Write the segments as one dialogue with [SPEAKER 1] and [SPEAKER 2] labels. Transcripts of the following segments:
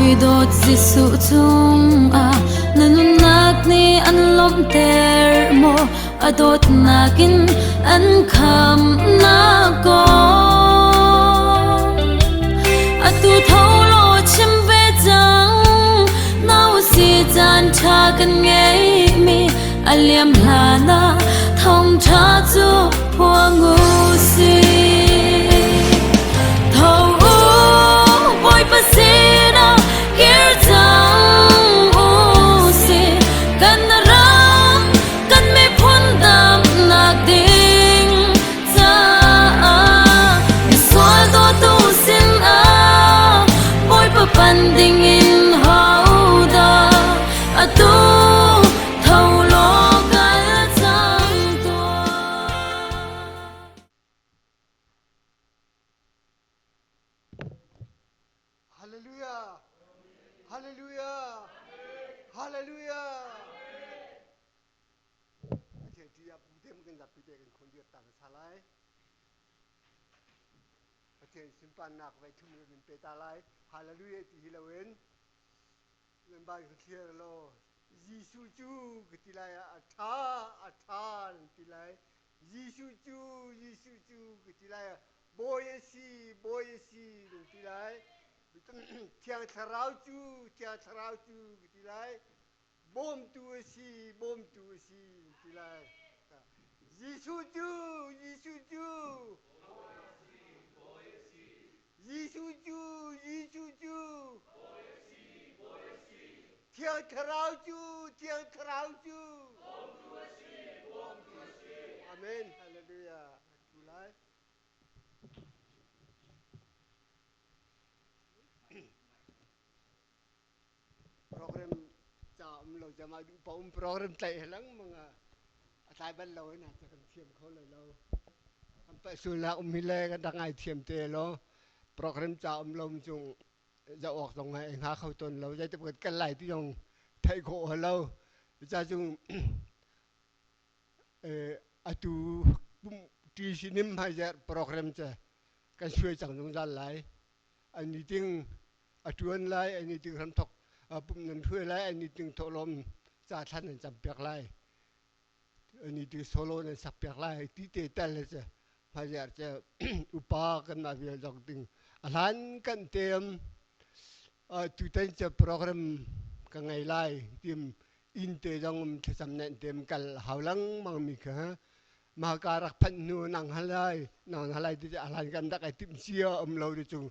[SPEAKER 1] Hawidawt Jesuh cungah na nunnak nih an lawmhter maw? A dawtnak in an khamnak kong. Atu tho law chim ve cang, nau si caan ṭha kan ngeimi a liam hlan ah thawngṭha cu phuang u sih. Tho u, Bawipa sinah kir cang u sih. Kan ram, kan miphun damnak ding caah misual dawtu sinah Bawipa pan dingin hodah atu tho law kal cang tuah.
[SPEAKER 2] Hallelujah! Hallelujah! Hallelujah! Pathian ṭih ah pu te kan zapi te kan khon dir ta hmasa lai. Pathian sunparnak vai thum kan pe ta lai. Hallelujah ti hi loin nan bai ka thliar law Jesuh cu ka ti lai ah a ṭha a ṭha nan ti lai. Jesuh cu Jesuh cu ka ti lai ah Bawi a si Bawi a si nan ti lai. Thiang Thlarau cu Thiang Thlarau cu ka ti lai. Bawmtu a si bawmtu a si nan ti lai. Jesuh cu Jesuh cu Jesuh cu Jesuh cu Thiang Thlarau cu Thiang Thlarau cu Amen. Hallelujah. Tu lai. Program ca um lo jama duh pa um program tlaih he lengmang ah a tlai bal lo ina ca kan thiam kho lai lo. Kan pa sulnak um hi le kan rak ngai thiam te lo. Program ca um lo cung za awk zong ngai nga kho ton lo zei te kan lai ti zong theih khawh lo. Ca cung atu ti sinim hmaizer program ce kan suai cang zungzal lai. An meeting a ṭuan lai an i ting hramthok pum nan hruai lai an i ting thawhlawm ca thlan nan cam piak lai an i ting solo nan sak piak lai ti te tal le ce hmaizer ce upa kan mah vial zong ding a hlan kan tem tutan ce program ka ngei lai tim inn te zong um thlacam nen tem kal hau lengmang mi kha mah ka rak phanh hnu nang halai nang halai ti a hlan kan rak ai tim cia um lo ti chung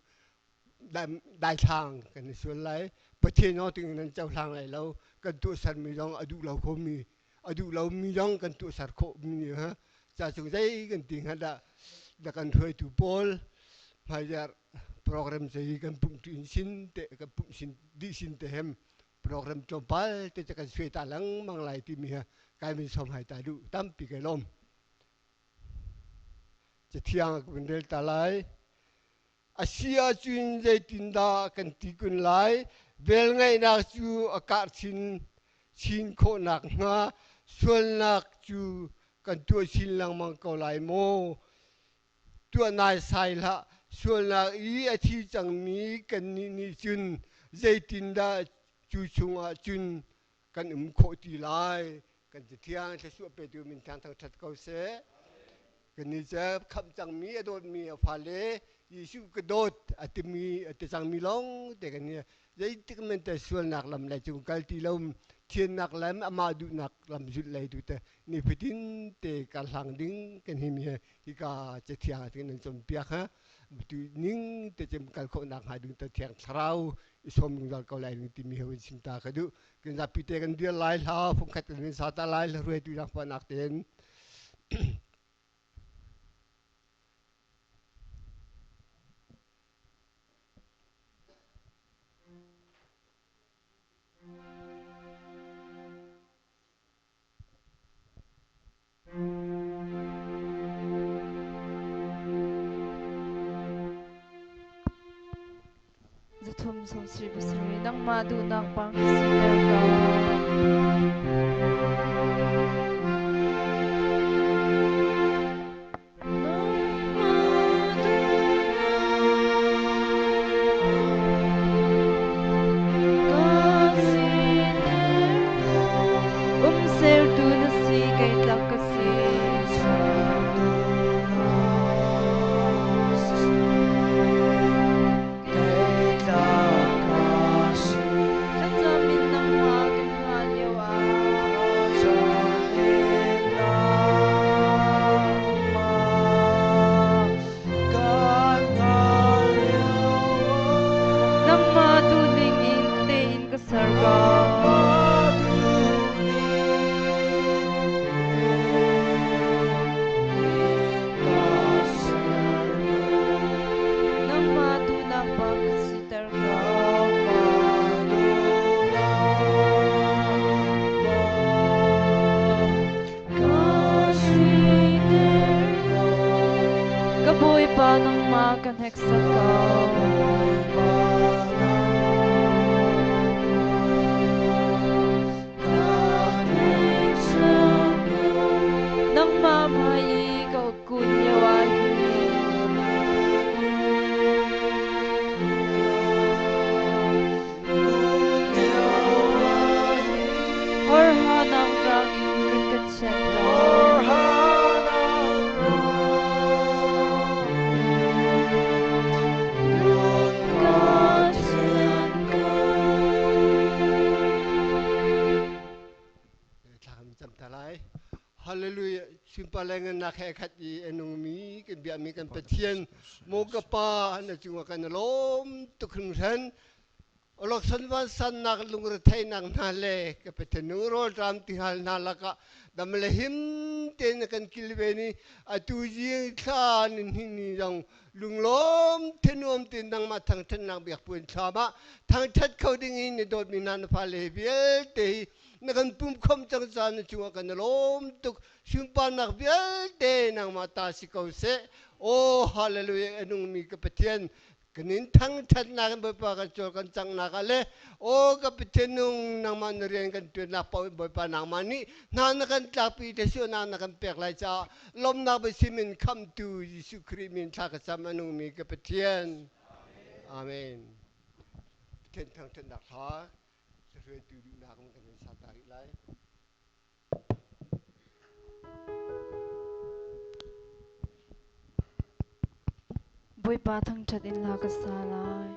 [SPEAKER 2] daithlang kan i sual lai. Pathian zong ting nan cohlang lai lo. Kan tuahsermi zong a duh lo khomi a duh lomi zong kan tuahser khawhmi ha ca chung zei kan ti hnga dah da kan hruaitu pawl hmaizarh program zei kan pumh ṭin sin te kan pumh sin dih sin te hem program tlawmpal te kan suai ta lengmang lai timi ha kai min som hai ta duh tampi kai lawm cathiang kan rel ta lai. A si ahcun zeitindah kan ti kun lai? Velngeihnak cu a karh chin chin khawh nakhnga sualnak cu kan tuah chin lengmang ko lai maw? Tuah naisai hlah. Sualnak i a thi cangmi kannih nih cun zeitindah cu chungah cun kan um khawh ti lai? Kan Cathiang thluachuah petu min thiang thangṭhat ko seh. Kannih cu khamh cangmi a dawtmi a fale Jesuh ka dawt a timi a ti cangmi lawng te kan hi zeitik men te sualnak lam lei cung kal ti lo thiannak lam amah duhnak lam zulh lei tu te nifatin te kar hlang ding kan hi mi hika cathiang ah nan cawnpiak ha tu ning te cem kal khawhnak hnga ding te thiang thlarau i sawm zungzal ko lai ding timi he chim ta ka duh. Kan zapi te kan dir lai hla fungkhat kan sa ta lai hla hruaitu zaangfahnak tein.
[SPEAKER 3] 337 nangmah duhnak bang siter ko. ka hneksak ko. Nangmah hmai i ka kun lio ah hin Horhanak rang in run ka thianh ko. Run ka thianh ko.
[SPEAKER 2] Thla kan cam ta lai. Hallelujah. Sunpar le ngannak he khat i a nungmi kan biakmi kan Pathian maw ka Pa na cungah kan i lawm tuk hringhran. Awlokchon vansannak lungretheihnak hna le ka Pathian nung rawlṭam tihal hna lakah dam le him tein na kan kilven i atu zing thla ni hnih ni zong lunglawm thanuam tein nangmah thangṭhatnak biakpuan thlam ah thangṭhat kho ding in na dawtmi hna na fale vialte hi na kan pumkhom cang caah na cungah kan i lawm tuk. Sunparnak vialte nangmah ta si ko seh. Aw hallelujah, a nungmi ka Pathian, kan in thangṭhatnak in Bawipa kan cawl kan canghnak ah le aw ka Pathian nung nangmah na rian kan ṭuannak paoh in Bawipa nangmah nih hna na kan tlakpi thlasuahnak na kan pek lai caah lawmnak biachim in khamhtu Jesuh Khrih min thla ka cam, a nungmi ka Pathian. Amen. Pathian thangṭhatnak hla hruaitu duhnak in kan in sa ta rih lai.
[SPEAKER 3] Bawipa thangṭhat in hla ka sa lai.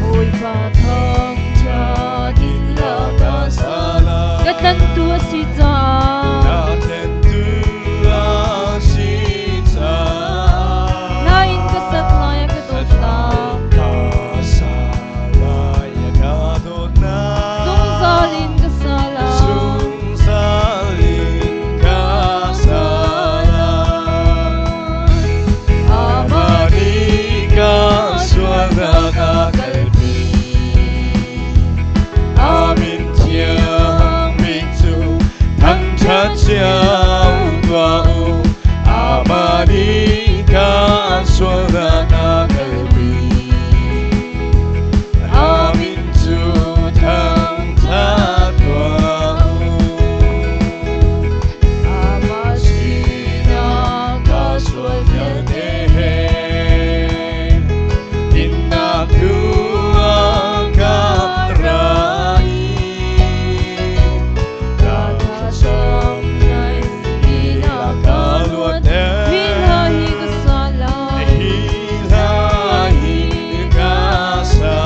[SPEAKER 3] Bawipa thangṭhat in hla ka sa lai. Ka tlantu a si caah.
[SPEAKER 4] Ka tlantu a si caah.
[SPEAKER 3] Hla in ka sak lai a ka dawtnak.
[SPEAKER 4] Ka sa lai a ka dawtnak.
[SPEAKER 3] Zungzal in ka sa lai.
[SPEAKER 4] Zungzal in ka sa lai.
[SPEAKER 3] Amah
[SPEAKER 4] nih ka sualnak a kalpi. A min thiang bik cu thangṭhat cio tuah u. Amah nih ka sualnak a kalpi. A min cu thangṭhat tuah u.
[SPEAKER 3] Amah sinah ka sual
[SPEAKER 4] vialte he dinnak tu a ka ra i ka thlacam
[SPEAKER 3] in a
[SPEAKER 4] ka luatter.
[SPEAKER 3] Hi hla hi ka sa lai.
[SPEAKER 4] Hi hla hi ka sa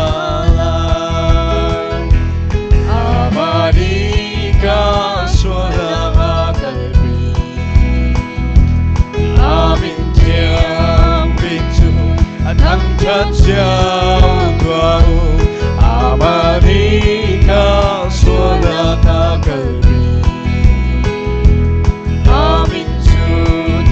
[SPEAKER 4] lai. Amah nih ka sualnak a kalpi. A min thiang bik cu a thangṭhat cio tuah u. Amah nih ka sualnak a kalpi. A min cu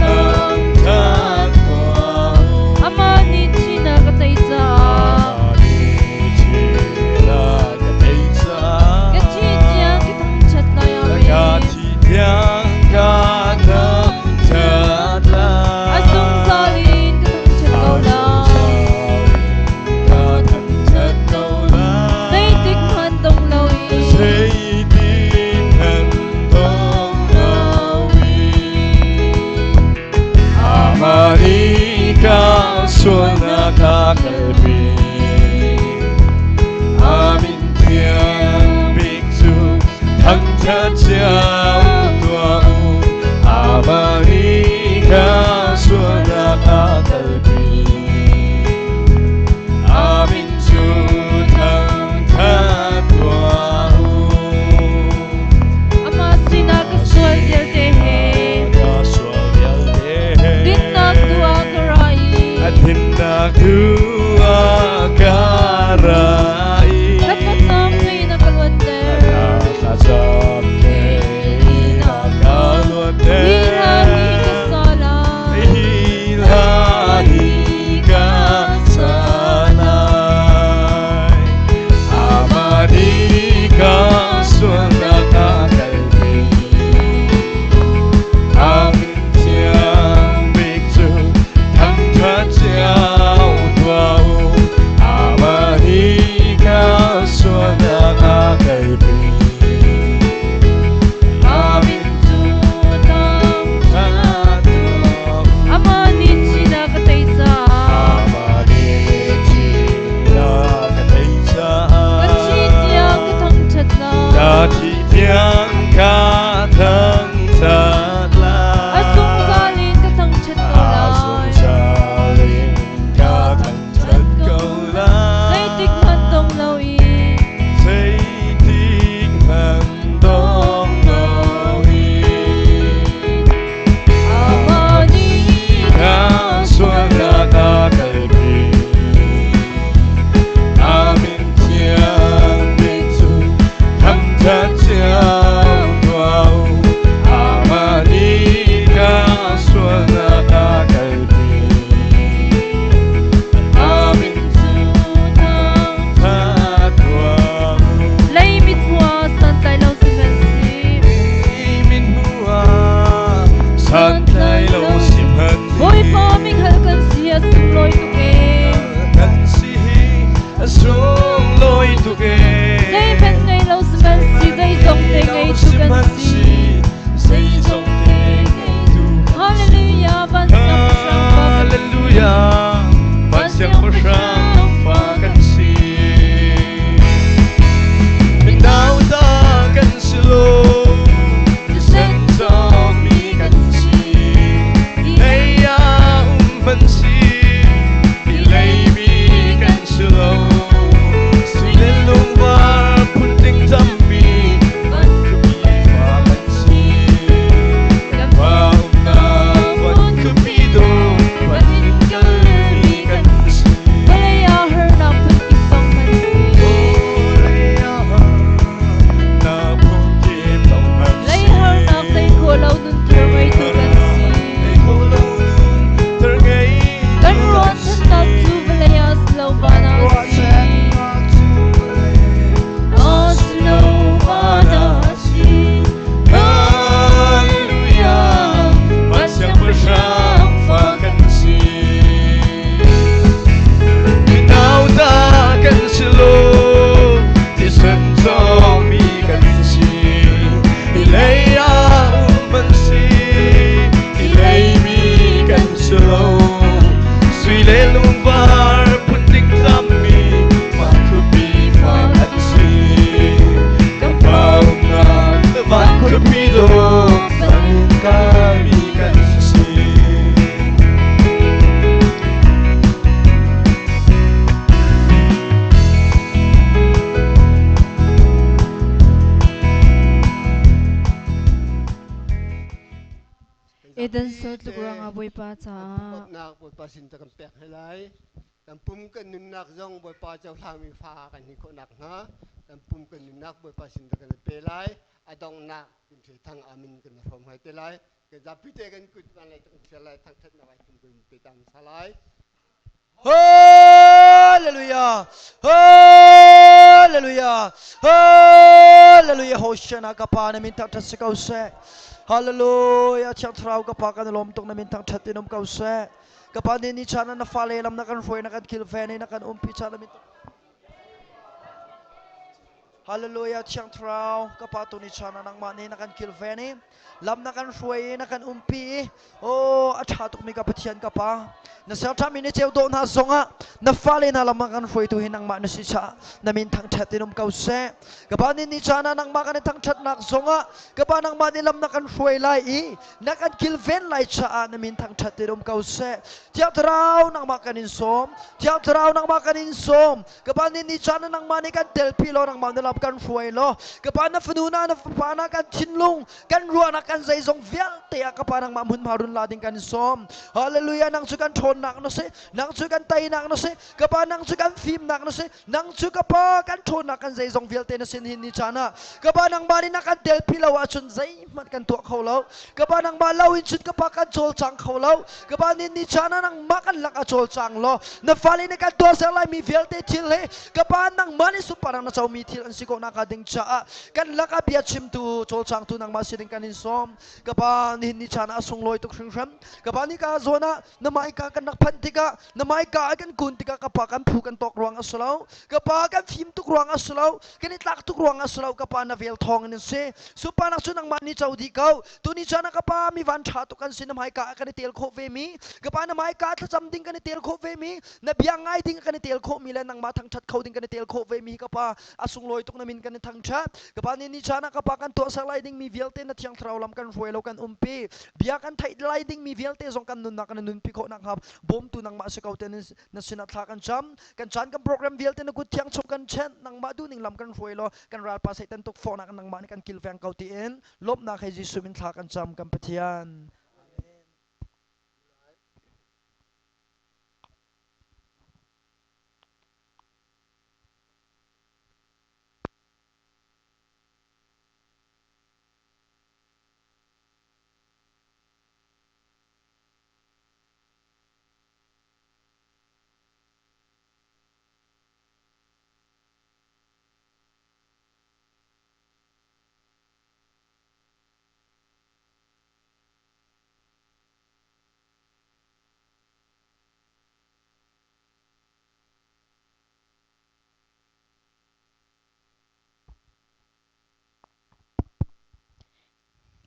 [SPEAKER 4] thangṭhat tuah u.
[SPEAKER 3] Amah nih thihnak a tei caah.
[SPEAKER 4] Amah nih thihnak a tei caah.
[SPEAKER 3] Ka thih tiang ka thangṭhat lai.
[SPEAKER 4] Ka
[SPEAKER 3] Amen.
[SPEAKER 4] thih tiang ka thangṭhat lai.
[SPEAKER 3] A zungzal in ka thangṭhat ko lai.
[SPEAKER 4] Ka thangṭhat ko lai.
[SPEAKER 3] Zeitik hmanh dong loin.
[SPEAKER 4] Zeitik hmanh dong loin. Amah nih ka sualnak a kalpi. A min thiang bik cu thangṭhat cio tuah u. Amah nih ka sualnak a kalpi. A min cu thangṭhat tuah u.
[SPEAKER 3] Amah sinah ka sual vialte he.
[SPEAKER 4] Ka sual vialte he.
[SPEAKER 3] Dinnak tu ah ka ra i.
[SPEAKER 4] Dinnak tu ah ka ra i.
[SPEAKER 3] Ka thlacam in a ka luatter.
[SPEAKER 4] Ka thlacam in
[SPEAKER 3] Eden sual tluk ruangah Bawipa caah
[SPEAKER 2] Upatnak Bawipa sin ta kan pek he lai. Kan pum kan nunnak zong Bawipa cohlangmi fa kan hi khawh nakhnga kan pum kan nunnak Bawipa sin ta kan pe lai. A donghnak Kim Thang amin kan hrawm hai te lai. Kan zapi te kan kut van lai kan thlir lai thangthatnak ai tum kan pe tam sa lai.
[SPEAKER 5] Hallelujah. Hallelujah. Hallelujah. Hoshana ka pa na min thangthat si ko seh. Hallelujah. Thiang Thlarau ka pa kan lawm tuk na min thangthat in um ko seh. Ka pa ni ni chan na fale lam na kan hruai na kan kilven i na kan umpi chan na min Hallelujah Thiang Thlarau ka pa tu ni chan ah nangmah nih na kan kilven i lam na kan hruai i na kan umpi i oh a ṭha tukmi ka Pathian ka pa na serṭhami ni ceu dawh hna zongah na fale hna lam ah kan hruaitu hi nangmah na si caah na min thangṭhat in um ko seh ka pa ni ni caan ah nangmah kan i thangṭhatnak zongah ka pa nangmah nih lam na kan hruai lai i na kan kilven lai caah na min thangṭhat in um ko seh Thiang Thlarau nangmah kan in sawm Thiang Thlarau nangmah kan in sawm ka pa nih ni caan nangmah nih kan telpi law nangmah na lam kan hruai law ka pa na fanu na na fapa na kan thinlung kan ruahnak kan zeizong vialte ah ka pa nangmah hmunhma run la ding kan sawm hallelujah nang cu kan ṭhawnnak na si nang cu kan teinak na si ka pa nang cu kan fimnak na si nang cu ka pa kan ṭhawnnak kan zeizong vialte na sin hin ni caan ah ka pa nangmah nih na kan telpi lo ahcun zeihmanh kan tuah kho lo ka pa nangmah lo in cun ka pa kan cawlcang kho lo ka pa nih ni caan ah nangmah kan lak a cawlcang law na fale nih kan tuahser laimi vialte thil hi ka pa nangmah nih sunparnak na comi thil an si ko nakhnga ding caah kan lakah bia chimtu cawlcangtu nangmah si ding kan in sawm ka pa nihin ni caan ah a sunglawi tuk hringhran ka pa nih ka zawn ah na maika kan rak phanh tikah na maika ah kan kun tikah ka pa kan phu kan tawk ruang a si lo ka pa kan fim tuk ruang a si lo kan i tlak tuk ruang a si lo ka pa na vel thawng in si supanak cu nangmah nih co dih ko tuni caan ah ka pa mi van ṭha tuk kan si na hmaika ah kan i tel khawh ve mi ka pa na hmaika thlacam ding kan i tel khawh ve mi na bia ngai ding kan i tel khawh mi le nangmah thangṭhat kho ding kan i tel khawh ve mi ka pa a sunglawi tuk na min kan i thangṭhat ka pa nih ni caan ah ka pa kan tuahser lai ding mi vialte na thiang thlarau lam kan hruai lo kan umpi bia kan theih lai ding mi vialte zong kan nunnak kan nunpi khawh nakhnga bawmtu nangmah si ko te na sinah thla kan cam kan caan kan program vialte na kut thiang chung kan chenh nangmah duhning lam kan hruai law kan ralpa Satan tuk fawhnak nangmah nih kan kilveng ko tiin lawmhnak he Jesuh min thla kan cam kan Pathian.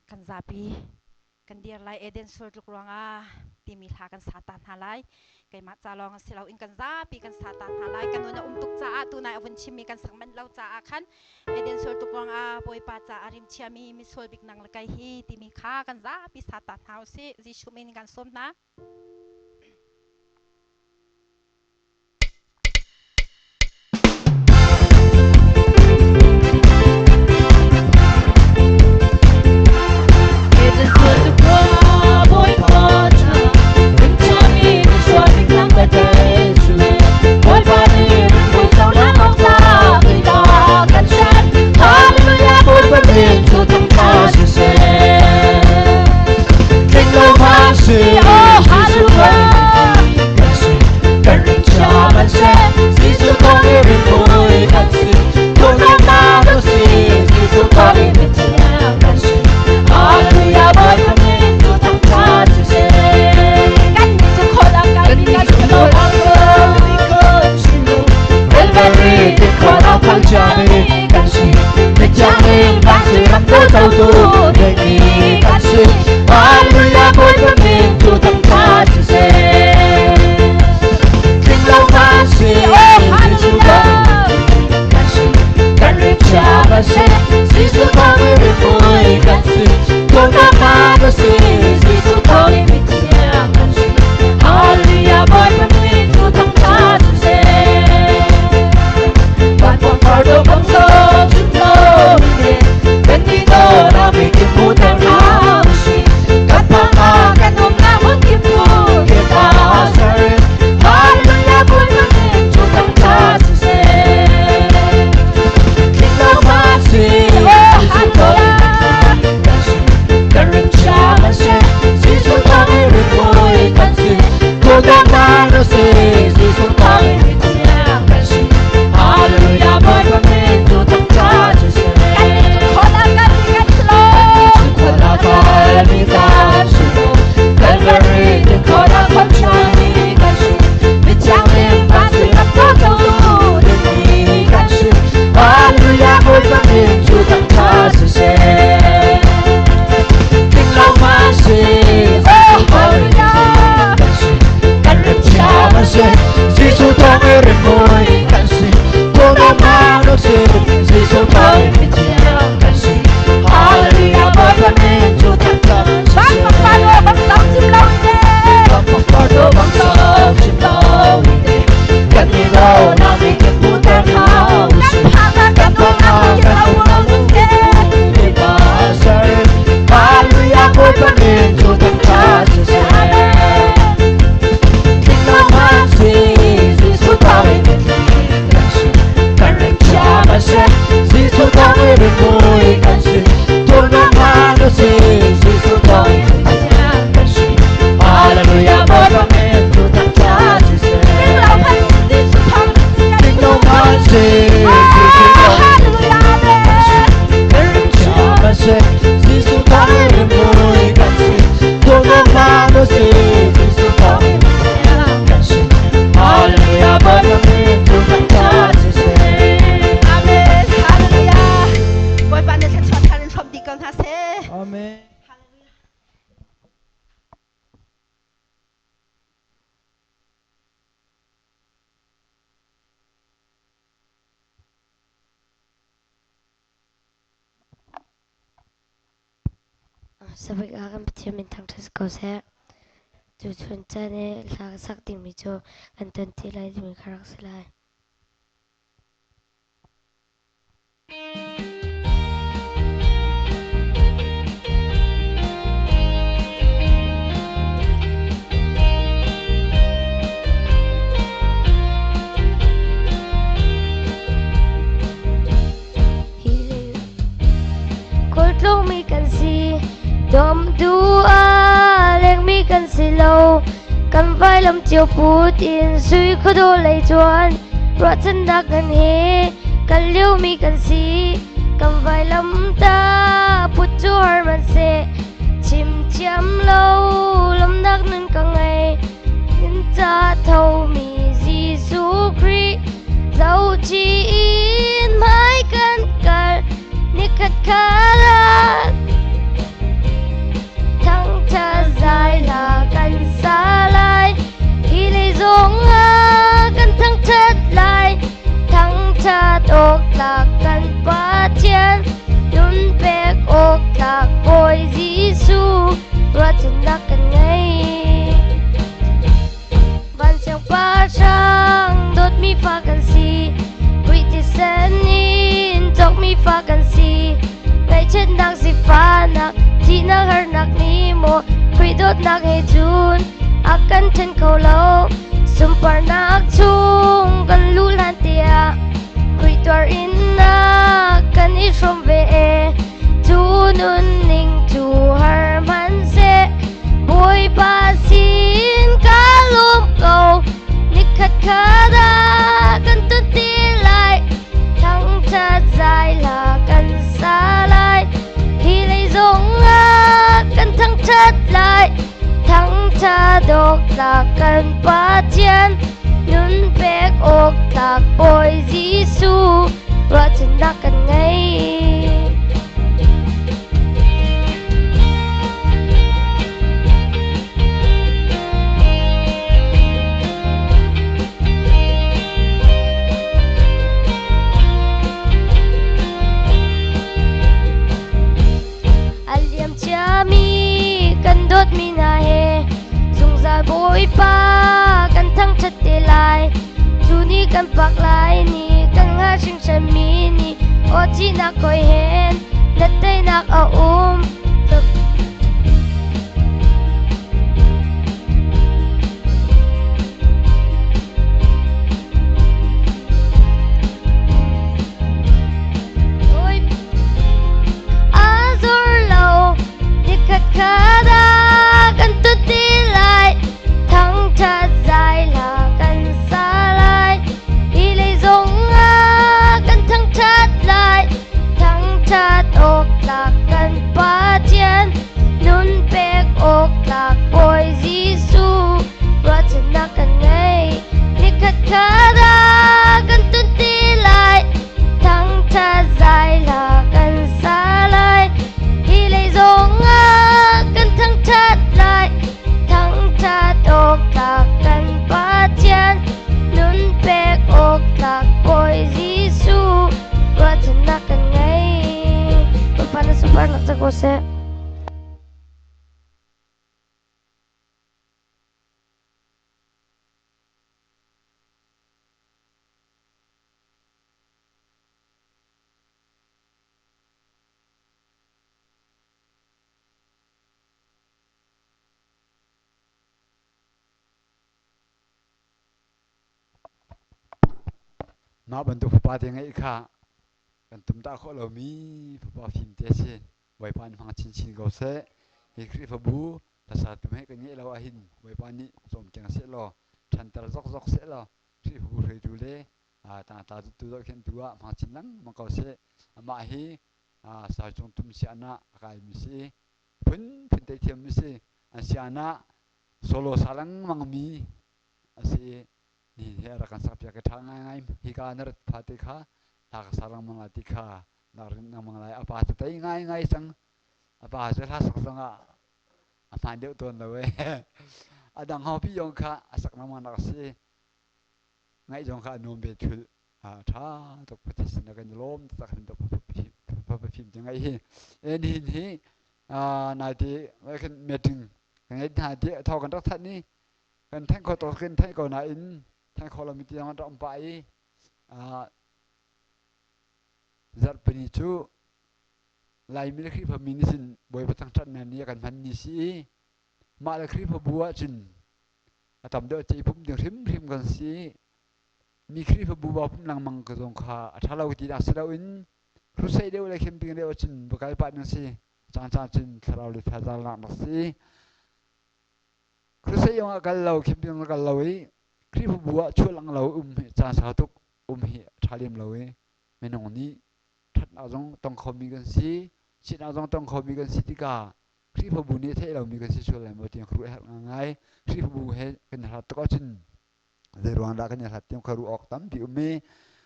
[SPEAKER 6] Kan zapi kan dir lai Eden sul tluk ruangah timi hla kan sa ta hna lai. Keimah ca lawng si lo in kan zapi kan sa ta hna lai. Kan nun a um tuk caah tunai a vun chimmi kan sak manh lo caah khan Eden sul tluk ruangah Bawipa caah rim chiami misual bik nang le kai hi timi kha kan zapi sa ta hna usih. Jesuh min kan sawm hna.
[SPEAKER 7] Jesuh thawngin mui kan si. Dawtnak hlan u si, Jesuh thawngin kan si. Hallelujah, Bawipa min cu thangṭhat siseh.
[SPEAKER 6] Amen. Hallelujah. Bawipa nih thluachuah thar in hrawm dih ko hna seh.
[SPEAKER 5] Amen.
[SPEAKER 6] Hallelujah.
[SPEAKER 8] Sabik ah kan Pathian min thangṭhat si ko seh. Cu chun caan i hla ka sak dingmi cu kan ton ti lai timi kha rak si lai. Khualtlungmi kan si, dawmtu a lengmi kan si lo. Kan vailam cio put in sui khuadawh lei cuan ruahchannak kan he kal liomi kan si. Kan vailam ta put cu har hmanhseh chim thiam lo lawmnak nun ka ngei. Nin ca thomi Jesuh Khrih zohchi in hmai kan kal nikhat khat thangṭhat zai hla kan sa lai hi lei zong ah kan thangṭhat lai thangṭhat awk tlak kan Pathian nun pek awk tlak Bawi Jesuh ruahchannak kan ngei. Vancung pahrang dawtmi fa kan si, Khrih thisen in cawkmi fa kan si. Ngaihchiatnak sifahnak, thihnak harnak nih maw Khrih dawtnak he cun a kan ṭhen kho lo. Sunparnak chung kan luh hlan tiah Khrih tuar innak kan i hrawm ve e. Cu nunning cu har hmanhseh Bawipa sin ka lawm ko. Nikhat khat ah kan tun ti lai. Thangṭhat zai hla kan sa lai. Hi lei zong ah kan thangṭhat lai. Thangṭhat awk tlak kan Pathian. Nun pek awk tlak Bawi Jesuh ruahchannak kan ngei. A liam ciami kan dawtmi hna he zungzal Bawipa kan thangṭhat te lai. Cu ni kan pak lai ni kan hngal hringhranmi ni aw thihnak koi hen na teinak a um. A zur lo nikhat khat ah kan tut ti lai thangṭhat zai hla kan sa lai hi lei zong ah kan thangṭhat lai thangṭhat awk tlak kan Pathian nun pek awk tlak Bawi Jesuh ruahchannak kan ngei nikhat khat ah kan tun ti lai thangṭhat zai hla kan sa lai hi lei zong ah kan thangṭhat lai thangṭhat awk tlak kan Pathian nun pek awk tlak Bawi Jesuh ruahchannak kan ngei Bawipa na sunparnak cang ko seh.
[SPEAKER 4] Mah bantuk fapa te ngeih kha kan tum ta khawh lomi fapa fim te si. Bawipa nih hmang chinchin ko seh. Hi Khrihfabu hlasa tum he kan ngeih lo ahhin Bawipa nih cawmkeng seh law ṭhanter zokzok seh law Khrihfabu hruaitu le tangtla tu zohkhenhtu ah hmang chin lengmang ko seh. Amah hi Sau Cung Tum sian ah a kaimi si. Phunphun te thiammi si. An sian ah solo sa lengmangmi a si. Ni he rak kan sakpiak i ṭha ngaingai. Hika na rat pha te kha hla ka sa lengmang lai ti kha na rin lengmang lai. A pa cu tei ngaingai cang. A pa cu hla sak zongah a hmaan deuh tawn lo ee. A dang hopi zong kha a sak lengmang nak a si. Ngaih zong kha a nuam ve thul. A ṭha tuk Pathian sin ah kan i lawm taktak hin tuk fim te ngaih hi. E nihin hi naite kan meeting kan ngei hna ti thaw kan rak thanh i kan thanh kho tuk kan thanh ko nain thanh kho lomi tiang an rak um pah i zarhpini cu Laimi le Khrihfami nih cun Bawipa thangṭhatnak ni a kan hman ni si i mah le Khrihfabu ah cun a tam deuh ci pumh ding hrimhrim kan si mi Khrihfabu ba pumh lengmang ka zong kha a ṭha lo ti dah si loin hrusei deuh le camping deuh cun va kal pah ding si caan caan cun thlarau le thazaang lak nak si Crusade zong ah kal lo camping kal lo i Khrihfabu ah chuah lang lo um hi caan sau tuk um hi a ṭha lem lo i minung nih ṭhatnak zong tong khomi kan si chiatnak zong tong khomi kan si tikah Khrihfabu nih theih lomi kan si sual lai maw tiang ruah herh ngai Khrihfabu he kan hlat tuk ahcun zei ruang dah kan i hlat tiang kha ruah awk tampi um i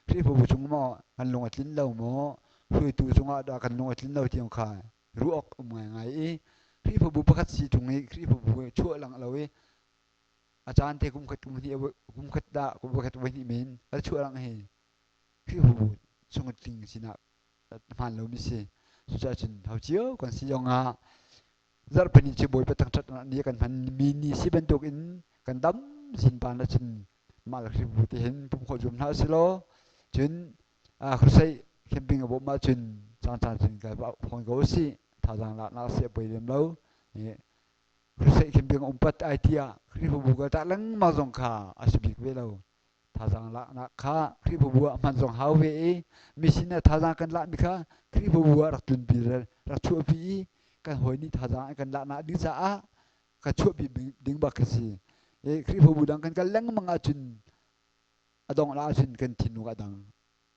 [SPEAKER 4] Khrihfabu chung maw kan lung a tlin lo maw hruaitu cungah dah kan lung a tlin lo tiang kha ruah awk um ngaingai i Khrihfabu pakhat si ṭung i Khrihfabu chuah lang lo i a caan te kum khat kum hnih kum khat dah kum khat voi hnih men a chuah lang hi Khrihfabu chung tling sinah hmaan lomi si. Cucaah cun ho cio kan si zong ah zarhpini cu Bawipa thangṭhat ni kan hman mi ni si bantuk in kan dam sin pan ahcun mah le Khrihfabu te hin pumh khawh zuam hna usih law cun crusade camping a bawmh ahcun caan caan cun kai fawn ko usih thazaang laknak si a poi lem lo. Crusade camping um pat ai tiah Khrihfabu ka tah lengmang zong kha a si bik ve lo. Thazaang laknak kha Khrihfabu ah hman zong hau ve i mi sin ah thazaang kan lakmi kha Khrihfabu ah rak tlunpi rak chuahpi i kan hawi nih thazaang an kan laknak ding caah ka chuahpi ding bak khi si. I Khrihfabu dang kan kal lengmang ahcun a dongh ahcun kan thinlung a dang.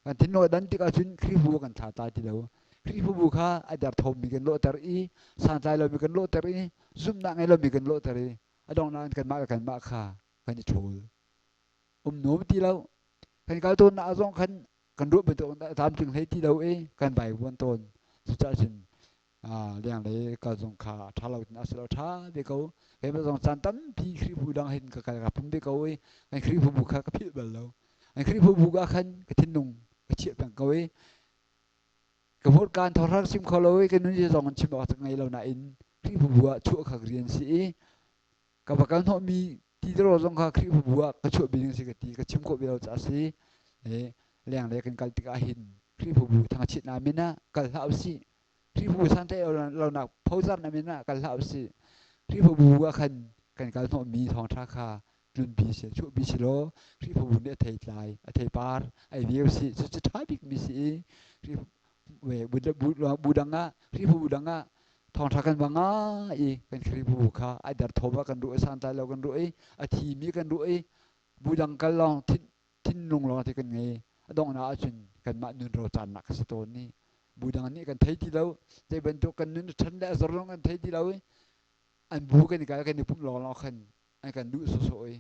[SPEAKER 4] Kan thinlung a dan tik ahcun Khrihfabu kan thla ta ti lo. Khrihfabu kha a derthawmmi kan lawhter i santlai lomi kan lawhter i zumhnak ngei lomi kan lawhter i a donghnak in kanmah le kanmah kha kan i ṭhawl. Um nuam ti lo. Kan kal tawnnak zong khan kan ruah bantuk tlamtling hlei ti lo i kan vaivuan tawn. Cucaah cun lenglei kal zong kha a ṭha lo tin a si lo ṭha ve ko. Keimah zong caan tampi Khrihfabu dang hin ka kal ka pum ve ko i kan Khrihfabu kha ka philh bal lo. Kan Khrihfabu ah khan ka thinlung ka chiah peng ko i ka hmurka in thawhrak chim kho lo i ka nun zong in chim awk ka ngei lo nain Khrihfabu ah chuah kha rian si i ka va kal hnawhmi ti tirawl zong kha Khrihfabu ah ka chuahpi ding si ka ti ka chim khawh ve lo caah si lenglei kan kal tikah hin Khrihfabu thangchiatnak min ah kal hlah usih Khrihfabu santlaih lonak phozarnak min ah kal hlah usih Khrihfabu ah khan kan kal hnawhmi thawngṭha kha tlunpi si chuahpi si law Khrihfabu nih a theitlai a theipar ei ve usih cucu ṭha bikmi si i bu dang ah Khrihfabu dang ah thawngṭha kan va ngai i kan Khrihfabu kha ai derthawm ah kan ruah i santlai lo kan ruah i a thimi kan ruah i bu dang kal lawng thinlung lawng te kan ngei a donghnak ahcun kanmah nun rocaannak ka si tawn ni bu dang nih kan thei ti lo zei bantuk kan nun a ṭhan le a zor zong kan thei ti lo i an bu kan i kal kan i pumh lawng lawng khan an kan duh sawsawh i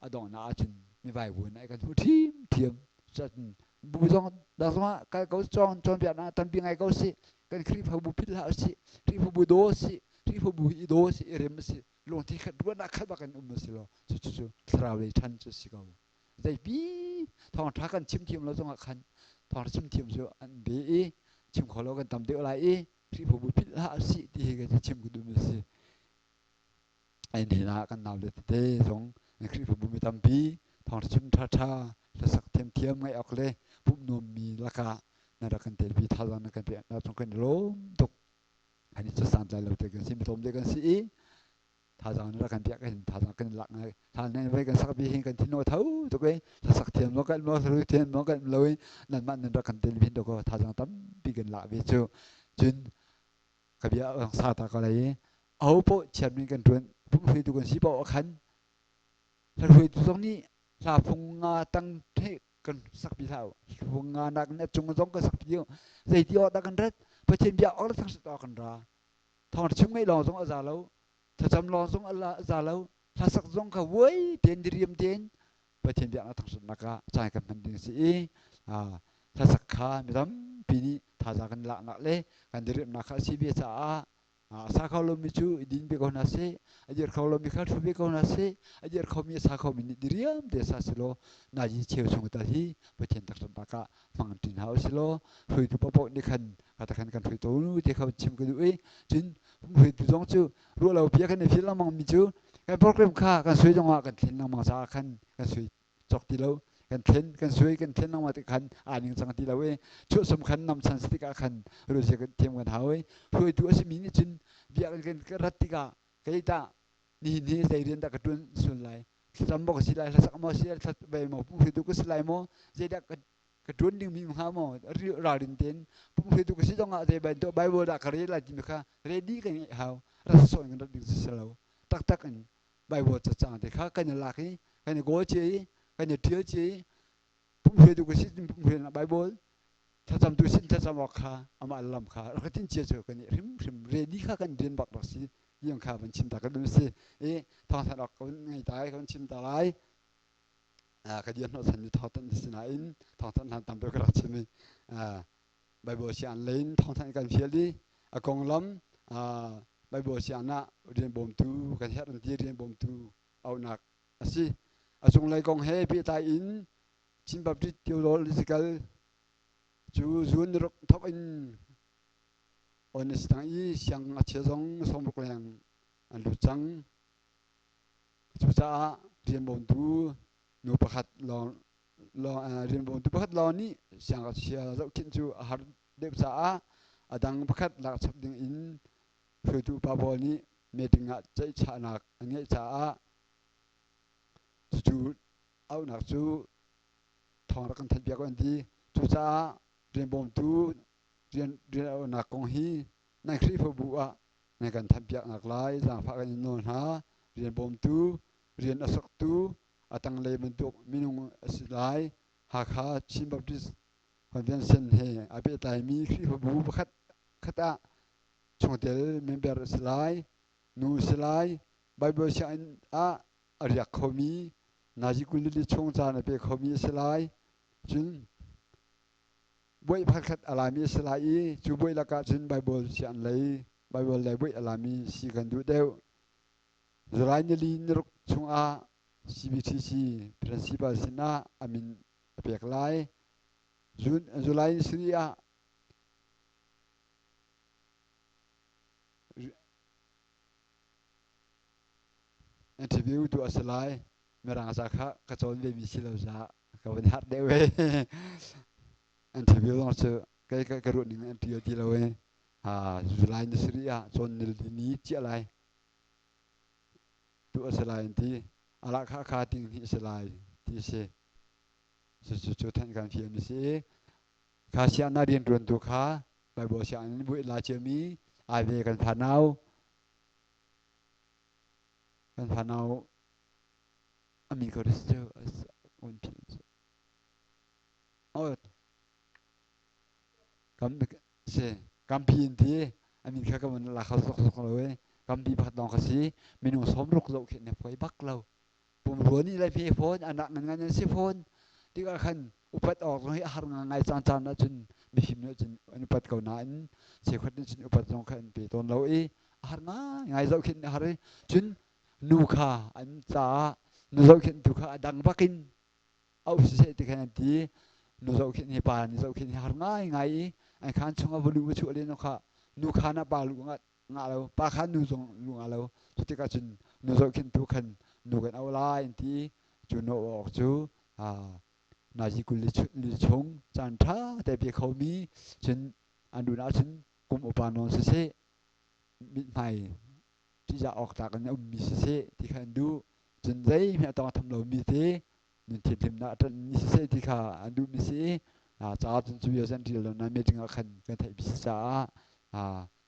[SPEAKER 4] a donghnak ahcun mi vaivuan ai kan hmuh ṭhiamṭhiam. Cun bu zong dang zongah kal ko cawng cawnpiaknak tampi ngai ko sih. Kan Khrihfabu philh hlah usih. Khrihfabu daw sih. Khrihfabu hi i daw sih, i rem sih. Lungthin khat ruahnak khat bak in um si law cucu cu thlarau lei ṭhan cu si ko. Zeipi thawngṭha kan chim thiam lo zongah khan thawngṭha chim thiam cu an be i chim kho lo kan tam deuh lai i Khrihfabu philh hlah usih ti hi ka chim ka duhmi a si. Ai ah kan naule tete zong Khrihfabu mi tampi thawngṭha chim ṭhaṭha hlasak thiamthiam ngaih awk le pumh nuammi lakah na rak kan telpi thazaang na kan pek na cung kan i lawm tuk. Kan i cu santlai lo te kan si mi tlawm te kan si i thazaang na rak kan pek hin thazaang kan lak ngai thal nan vai kan sak bi hin kan thin tho tuk i hlasak thiam lo kan lo hlaru thiam lo kan lo i nanmah nan rak kan tel hin to ko thazaang tampi kan lak ve cu cun ka bia sa ta ko lai i aho paoh chairman kan ṭuan pumhruaitu kan si paoh ah khan hla hruaitu zong nih hla phung nga tang the Kan sakpi hlah u. Nga nak in a cung zong kan sakpi u. Zeiti awk dah kan rat? Pathian bia awk le thangṭhat awk kan ra. Thawngṭha chim ngaih lawng zong a za lo. Thlacam lawng zong a za lo. Hlasak zong kha vuai tein diriam tein Pathian biaknak thangṭhatnak ah caan kan hman ding a si i hlasak kha mi tampi nih thazaang kan laknak le kan diriamnak kha a si ve caah a sa kho lomi cu i din ve ko hna seh, a dir kho lomi kha ṭhu ve ko hna seh, a dir khomi a sa khomi nih diriam te sa selaw nazi cheu chung tal hi Pathian thangṭhatnak ah hmang ṭi hna u silaw hruaitu paohpaoh nih khan ka khan kan hruai tawn u ti kha chim ka duh i cun hruaitu zong cu ruah lo bia kan i fil lengmang mi cu kan program kha kan suai zongah kan thlen lengmang caah khan kan sui cawk ti lo, kan thlen, kan suai, kan thlen lengmang tik khan aa ning cang ti lo i chuahsum khan nam chan si tikah khan ruahzia kan thiam kan hau i hruaitu a simi nih cun bia kan kan rat tikah kei tah nihin hi zei rian dah ka ṭuan sual lai, thlacam maw ka si lai, hlasak maw si lai, thla ve maw, pumhruaitu ka si lai maw, zeidah ka ka ṭuan dingmi hnga maw, ralrin tein pumhruaitu ka si zongah zei bantuk Bible dah ka rel lai timi kha ready kan ngeih hau. Rak sawh in kan rat ding si lo. Taktak in Bible cacang te kha kan i lak i kan i kawl cia i kan i ṭial cia i pumhruaitu ka si pumhruainak Bible thlacamtu sin thlacam awk kha amah lam kha rak tin cia cu kan i hrimhrim ready kha kan rian bak rak si tiang kha van chim ta ka duh si i thawngthan awk kan ngei ta kan chim ta lai. Ka dir hnawh chan mi thawngthan si nain thawngthan hlan tam ka rak chim i Bible siang lein thawngthan kan fial i a konglam Bible siang ah rian bawmtu kan herh an ti, rian bawmtu auhnak a si. A cunglei kong he pehtlai in Chin Baptist Theological cu June ruk thawk in on a si cang i siangngakchia zong 60 leng an lut cang. Cucaah rianbawmtu nu pakhat lawng rianbawmtu pakhat lawng nih siangngakchia zohkhenh cu a har deuh caah a dang pakhat lakchap ding in hruaitu upa pawl nih meeting ah ceihchahnak an ngeih caah cucu auhnak cu thawng rak kan thanh piak an ti. Cucaah rianbawmtu rian rian auhnak kong hi nan Khrihfabu ah nan kan thanhpiaknak lai zaangfah kan in nawl hna. Rian bawmtu, rian a soktu a tanglei bantuk minung a si lai. Hakha Chin Baptist Convention he aa pehtlaimi Khrihfabu pakhat khat ah chungtel member a si lai, nu a si lai, Bible sianginn ah a riak khomi, nazi 24 chung caan a pe khomi a si lai. Cun buaih pakhatkhat a lami a si lai i cu buaih lakah cun Baibal sian lei Baibal lei buaih a lami si kan duh deuh. July nili niruk chungah CBTC principal sinah a min a pek lai. June, July ni ah interview tu a si lai. Mirang ca kha ka cawn ve mi si lo caah ka van harh deuh e. Interview zong cu kei ka ka ruah ning an ṭial ti lo e. July ni sarih ah cawn nil ni ciah lai tu a si lai an ti. Alah kha kha ting hnih a si lai ti a si. Cucu cu thanh kan fial mi si i kha sianginn ah rianṭuantu kha Baibal sianginn in buih la ciami ai ve kan fanau kan fanau ami ko cu un oh kam si kampi in ti amin kha ka mun la kha zok zok lo e kampi pakhat lawng kha si minung 60 zoh khin ne foi bak lo pumrua nih lai phe fawn anak ngan ngan an si fawn tikah khan upat awk zong hi a har ngai caan caan ahcun mifim nih cun an upat ko nain cheukhat nih cun upat zong kha an pe tawn lo i a har ngai zohkhenh a har i cun nu kha an caah nu zohkhenhtu kha a dang bak in auh siseh ti khan an ti. Nu zohkhenh hi pa nih zohkhenh hi har ngai ngai i an khaan chungah va lu va chuah len kha nu khaan ah pa lu ngah ngah lo, pa kha nu zong lu ngah lo. Cu tikah cun nu zohkhenhtu khan nu kan auh lai an ti. Cu nu awk cu nazi 22 chung caan ṭha te pe khomi cun an duh ahcun kum upa nawn siseh mithmai ṭihzah awk tlak in a ummi siseh ti kha an duh. Cun zeihmanh a tawng tham lomi te nun thianhlimnak a ṭanhmi siseh ti kha an duhmi si i ca cun cu bia cu an ṭial lo nain meeting ah khan kan theihpi si caah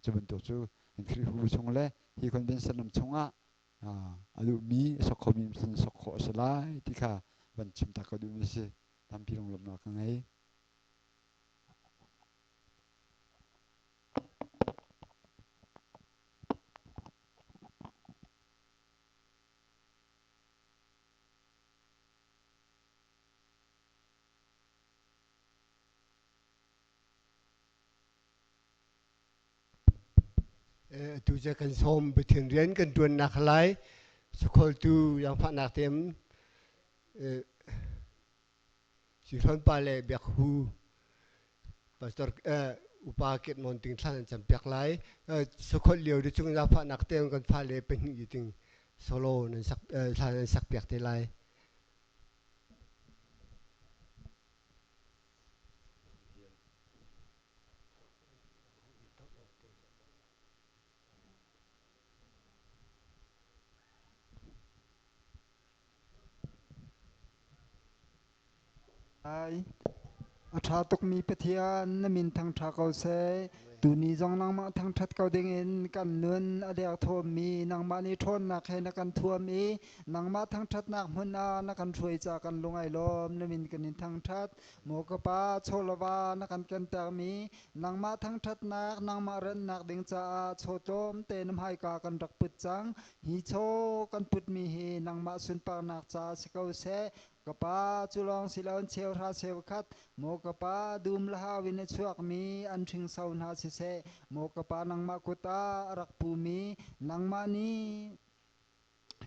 [SPEAKER 4] cu bantuk cu kan Khrihfabu chung le hi convention ram chungah a duhmi a sok khomi sin sok khawh a si lai ti kha van chim ta ka duhmi si. Tampi lunglawmhnak ka ngei.
[SPEAKER 2] Tu cu kan sawm Pathian rian kan ṭuannak lai sukholtu zaangfahnak tem Sihrawn pa le Biak Hu pastor upa Ket Mon ting thlan an cam piak lai. Sukholh lio di chung zaangfahnak tem kan fale pahnih ting solo nan sak thlan an sak piak te lai.
[SPEAKER 9] Ai. A ṭha tukmi Pathian, na min thangṭha ko seh. Tuni zong nangmah thangṭhat ko dingin kan nun a lek thawmmi nangmah nih ṭhawnnak he na kan thuam i nangmah thangṭhatnak hmun ah na kan hruai ca kan lung ai lawm. Na min kan in thangṭhat. Maw ka Pa, chawlava na kan kentermi nangmah thangṭhatnak, nangmah rennak ding caah chaw tlawmte na hmaika kan rak put cang. Hi chaw kan putmi hi nangmah sunparnak caah si ko seh. Ka pa, cu lawng si loin cheuhra cheukhat, maw ka pa, dum le hau in a chuakmi an hringso hna siseh, maw ka pa, nangmah kut ah a rak pumi, nangmah nih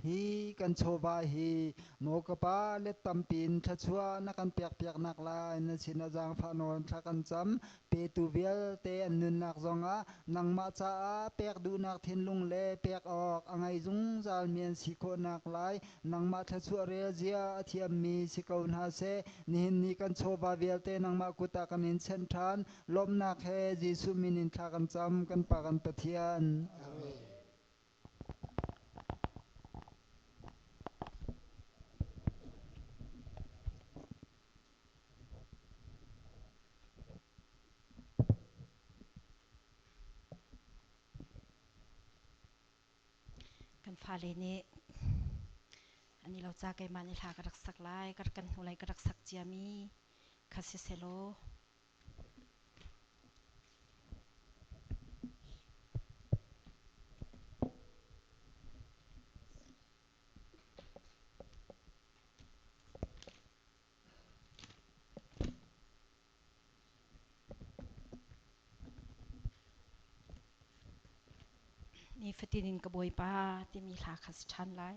[SPEAKER 9] hi kan chawva hi maw ka pa let tampi in thluachuah na kan pekpiaknak lai na sin ah zaangfah nawl thla kan cam. Petu vialte an nunnak zongah nangmah caah pek duhnak thinlung le pek awk a ngei zungzalmi an si khawhnak lai nangmah thluachuah rel zia a thiammi si ko hna seh. Nihin ni kan chawva vialte nangmah kut ah kan in chenh ṭhan. Lawmhnak he Jesuh min in thla kan cam, kan Pa kan Pathian.
[SPEAKER 2] Amen.
[SPEAKER 6] Kan fale nih an i lo ca keimah nih hla ka rak sak lai, ka rak kan hnu lai ka rak sak ciami kha si selaw. Nifatin in ka Bawipa timi hla kha si ṭhan lai.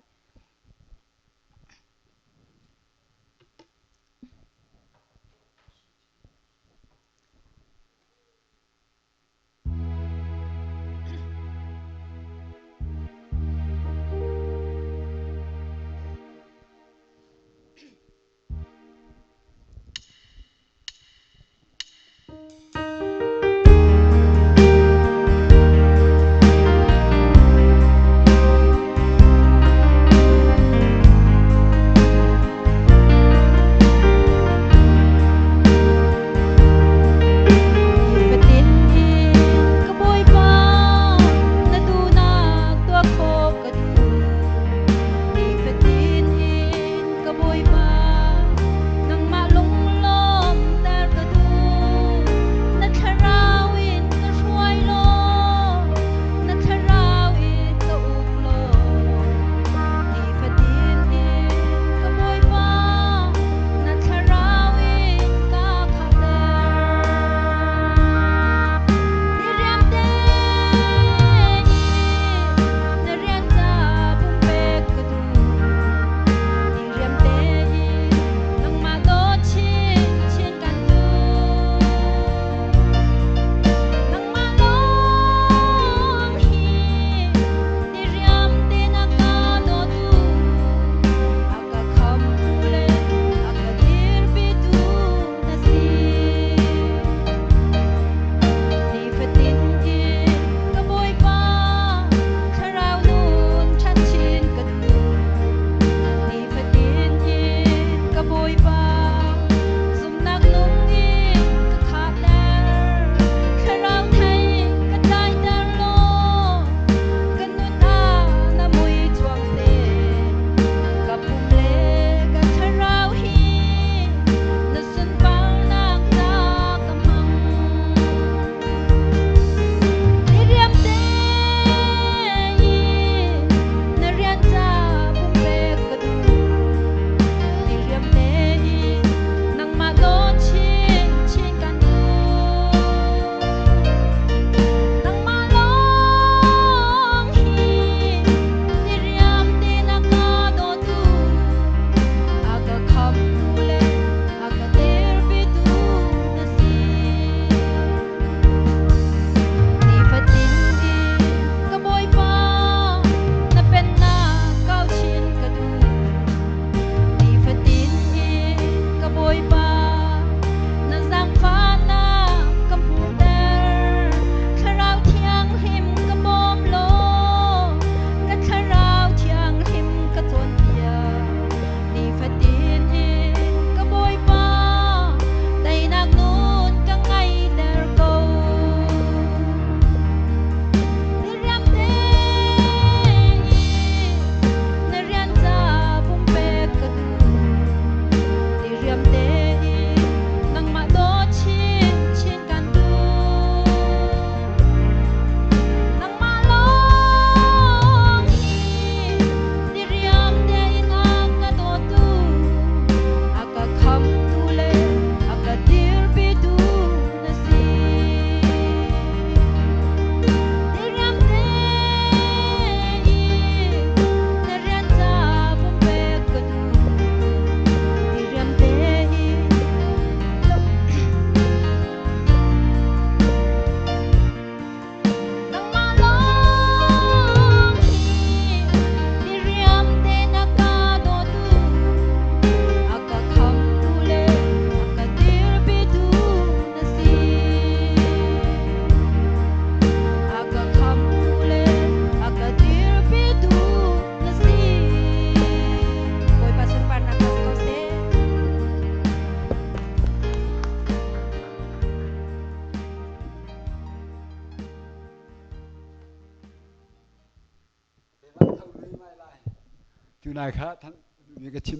[SPEAKER 4] Tunai kha than mi ka chim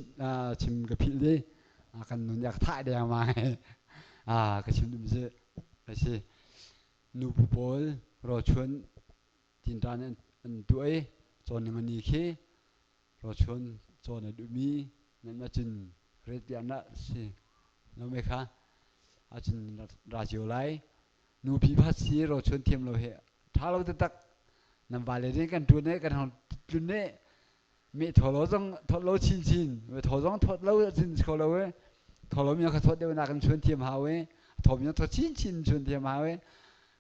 [SPEAKER 4] chim ka philh di kan nun yak thah deng ma ka chim dum si asi nu pu pawl ro chuan tintan an tuai cawn ning ani khi ro chuan cawn a duhmi nan ma cun ret piak na si no me kha acun ra cio lai nupi phat si ro chuan thiam lo he tha lo taktak nan vale nih kan ṭuan ne kan hong tlun ne me tho lo zong thot lo chin chin me tho zong thot lo chin kho lo e tho lo mi kha thot deuh na kan chuan thiam hau e tho mi tho chin chin chuan thiam hau e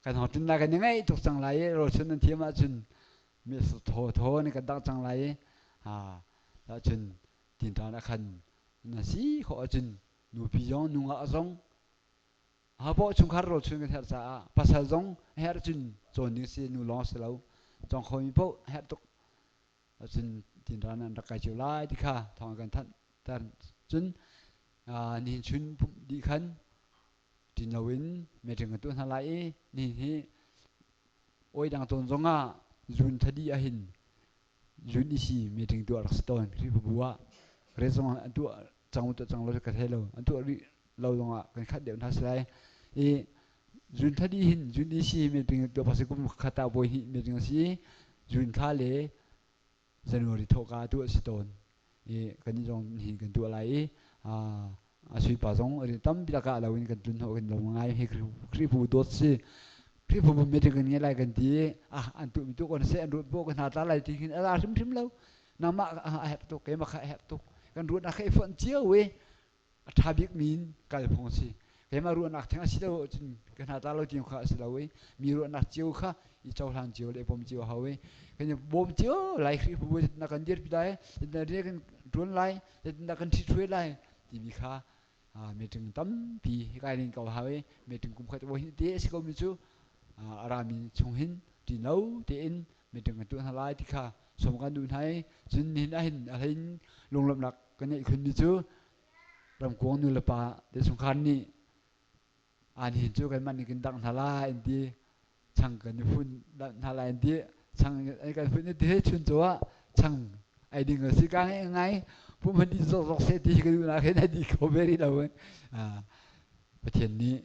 [SPEAKER 4] kan hong tlun lai kan ngai tuk cang lai e ro chuan nan thiam ahcun me tho tho ne kan dang cang lai e ha cun tinṭan a khan na si khawh ahcun nupi zong nungah zong Hapaw chungkhar rawl chun kan herh caah pasal zong a herh cun cawn ding si nu lawng si lo cawng khomi paoh a herh tuk cun tinran an rak kai cio lai ti kha thawng kan thanh ter cun nihin chun pumh dih khan ṭin loin meeting kan tuah hna lai i nihin hi oi dang tawn zong ah zun thadi ahhin zun isi meeting tuah rak si tawn Khrihfabu ah re zong an tuah cang tuah cang lo ka thei lo an tuah rih lo zongah kan khat deuh hna si lai i zun thadi hin zun isi meeting tuah pasi kum khat ah voi hnih meeting a si zun thla le January thawhka tuah si tawn i kan zong hin kan tuah lai i a suipa zong ri tampi lakah lo in kan tlun hnawh kan lo ngai hi Khrihfabu dawt si Khrihfabu meeting kan ngei lai kan ti ah an tuh mi tu kon se an ruat bo kan hna tla lai ti hin a la hrimhrim lo nangmah a herh tuk keimah kha a herh tuk kan ruahnak kha i fonh cio i a ṭha bik mi in kal phung si keimah ruahnak theng a si lo cun ka hna tla lo ti kha a si lo i mi ruahnak cio kha i cohlan cio le bawm cio hau i kan i bawm cio lai Khrihfabu na kan dirpi lai na rian kan ṭuan lai na kan ṭhithruai lai timi kha meeting tampi kai ning ko hau i meeting kum khat voi hnih te a si ko mi cu a rami chung hin ṭino tein meeting kan tuah hna lai ti kha sawm kan duh hna i cun nihin ahhin a hlein lunglawmhnak kan ngeih khunmi cu ramkuang nu le pa te chungkhar nih an hin cu kanmah nih kan dangh hna lai an ti chang kan i fun hna lai an ti chang kan fun ti chun cu ah chang ai ding a si ka ngai ngai pum han di zok zok se ti ka duh na khin ai di ko ve ri lo Pathian nih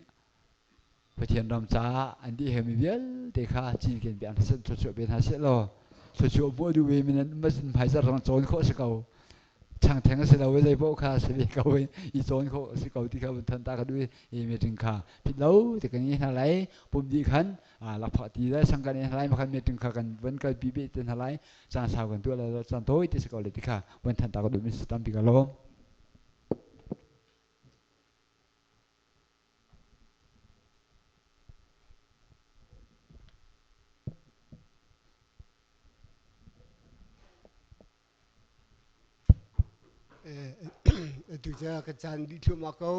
[SPEAKER 4] Pathian ram caah an di hemi vialte kha cinken piak hna seh thluachuah pe hna seh law thluachuah hmuh duh ve mi nan um hmaizarh zong cawn khawh si ko chang theng a si lo i zei paoh kha si ve ko i i cawn khawh a si ko ti kha vun than ta ka duh i meeting kha phit lo ti kan i hna lai pum dih khan lakphak ti le sang kan i hna lai makhan meeting kha kan van kalpi beh te hna lai caan sau kan tuah lai caan tawi ti si ko le ti kha vun than ta ka duh mi si tampi ka lawm.
[SPEAKER 2] Atu cu kan caan dih thluahmah ko.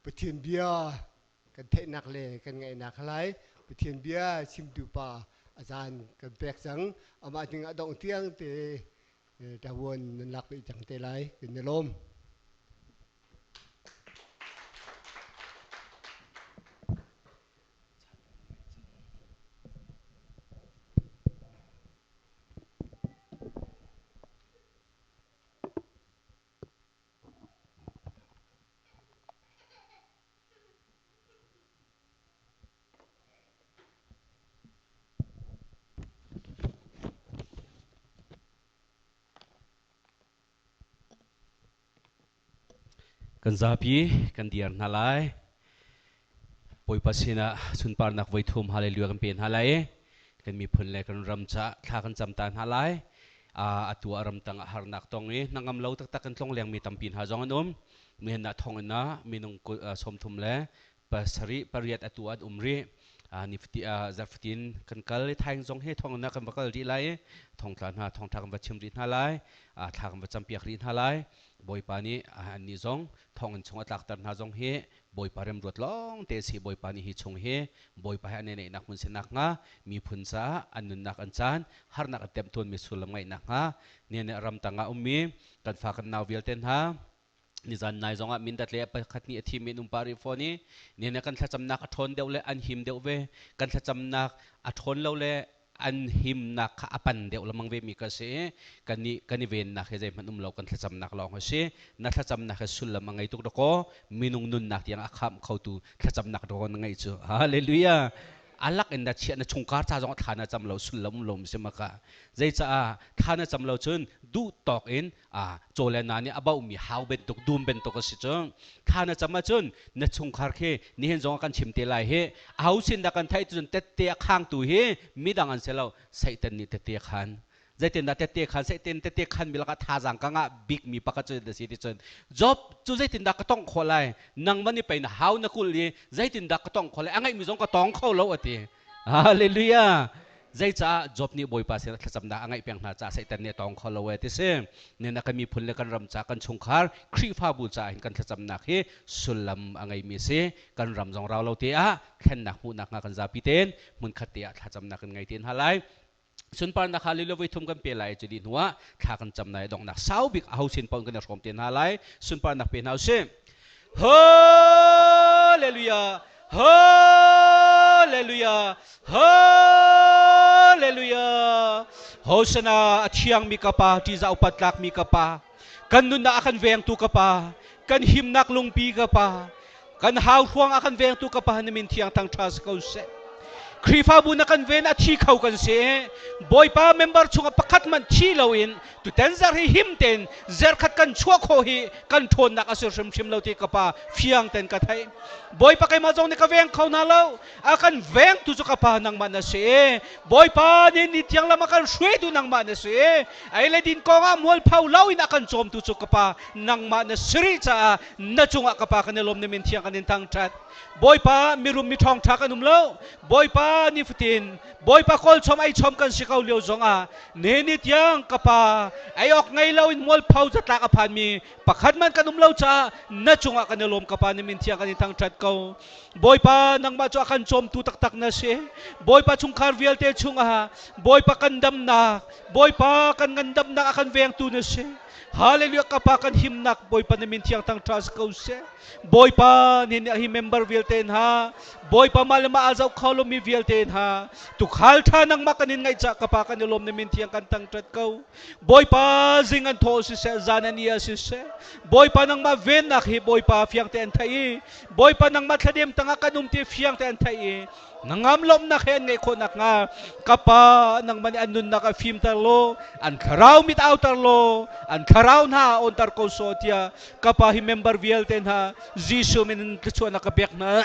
[SPEAKER 2] Pathian bia kan theihnak le kan ngaihnak lai. Pathian bia chimtu pa a caan kan pek cang. Amah ding a dongh tiang te ṭavuan nan lak rih cang te lai. Kan i lawm.
[SPEAKER 10] Kan zapi kan diar hna lai. Bawipa sinah sunparnak voi thum hallelujah kan pe hna lai i kan miphun le kan ram caah thla kan cam ta hna lai. Atu ah ramtang ah harnak tong i hnangam lo taktak kan tlong lengmi tampi hna zong an um. Nihin ah thonginn ah minung 30 le pasarih pariat atu an um rih. Nifati zarhfatin kan kal i thaing zong hi thonginn ah kan va kal rih lai i thongtla hna thongtha kan va chim rih hna lai. Thla kan va campiak rih hna lai. Bawipa nih annih zong thonginn chung a tlakter hna zong hi Bawipa remruat lawng te si Bawipa nih hi chung hi Bawipa he an i neihnak hmun si nakhnga miphun caah an nunnak an caan harnak an temh tawnmi sullam ngeih nakhnga nihin nih ramtang ah ummi kan fa kan nau vialte hna nizan nai zongah Mindat le pakhat nih a thimi an um pah rih fawn i nihin kan thlacamnak a ṭhawn deuh le an him deuh ve kan thlacamnak a ṭhawn lo le. An himnak kha a pan deuh lengmang ve mi ka si i kan i kan i vennak hi zeihmanh um lo, kan thlacamnak lawng a si. Na thlacamnak hi sullam a ngei tuk dakaw, minung nunnak tiang a khamh khotu thlacamnak dakaw na ngeih cu. Hallelujah. Alak in na chiah, na chungkhar ca zong thla na cam lo, sullam um lo mi si maka. Zeicaah thla na cam lo cun duh tawk in a caw le na nih a bauhmi hau bantuk, dum bantuk a si cu. Thla na cam ahcun na chungkhar khi nihin zong ah kan chim te lai hi, aho sin dah kan theih cun tette a khangtu hi midang an si lo, Satan nih tette a khan. Zeitindah tette khan? Satan tette khan mi lakah thazaang ka ngah bik mi pakhat cu na si ti cun Job cu zeitindah ka tongh khawh lai? Nangmah nih pei na hau na kulh i zeitindah ka tongh khawh lai? A ngeihmi zong ka tong kho lo, a ti. Hallelujah. Zeicah Job nih Bawipa sinah thlacamnak a ngeih peng hna caah Satan nih a tawng kho lo e ti si. Nen a kan miphun le kan ram ca, kan chungkhar, Khrihfabu caah hin kan thlacamnak hi sullam a ngeimi si. Kan ram zong rau lo te ah thlennak hmuhnak hnga kan zapi tein hmunkhat te ah thlacamnak kan ngei te hna lai. Sunparnak hallelujah voi thum kan pe lai, cu dih hnuah thla kan cam lai, donghnak sau bik aho sin paoh kan i hrawm te hna lai. Sunparnak pe hna usih. Hallelujah, Hallelujah, Hallelujah. Hosanna. A thiangmi ka Pa, ṭihzah upat tlakmi ka Pa, kan nunnak a kan vengtu ka Pa, kan himnak lungpi ka Pa, kan hauhruang a kan vengtu ka Pa, na min thiang thangṭha si ko seh. Khrihfabu na kan ven, a thi kho kan si. Bawipa, member chungah pakhat hmanh thi loin tuten zarh hi him tein zerkhat kan chuah khawh hi kan ṭhawnnak a si hrimhrim lo ti ka Pa fiang ten ka theih. Bawipa, keimah zong nih ka veng kho hna lo, a kan vengtu cu ka Pa nangmah na si. Bawipa nih ni thiang lam a kan hruaitu nangmah na si. Ei le din kong ah mualpho lo in a kan cawmtu cu ka Pa nangmah na si rih caah na cungah ka Pa kan i lawm, na min thiang kan in thangṭhat. Bawipa, mirum mi ṭhawngṭha kan um lo. Bawipa, nifatin Bawipa kawlchom ei chom kan si ko lio zongah ne ni tiang ka Pa ei awk ngei lo in mualpho zatlak a phanmi pakhat man kan um lo caah na cungah kan i lawm ka Pa, na min thiang kan in thangṭhat ko. Bawipa, nangmah cu a kan cawmtu taktak na si. Bawipa, chungkhar vialte chungah Bawipa kan damnak, Bawipa kan ngandamnak a kan vengtu na si. Hallelujah. Ka Pa, kan himnak Bawipa, na min thiang thangṭha si ko seh. Bawipa nih hi member vialte hna, Bawipa mah le mah aa zoh kho lomi vialte hna, tukhal ṭha nangmah kan in ngaih cah ka Pa kan i lawm, na min thiang kan thangṭhat ko. Bawipa, zing an thawh siseh, zan an ia siseh, Bawipa nangmah vennak hi Bawipa fiang te an theih i Bawipa nangmah thladem tangah kan um ti fiang te an theih i ngam lawmhnak he an ngeih khawh nakhnga ka Pa nangmah nih an nunnak a fimter law, an thlarau mit auter law, an thlarau hna awnter ko sawh tiah ka Pa hi member vialte hna Jesuh min in thluachuahnak ka pek hna.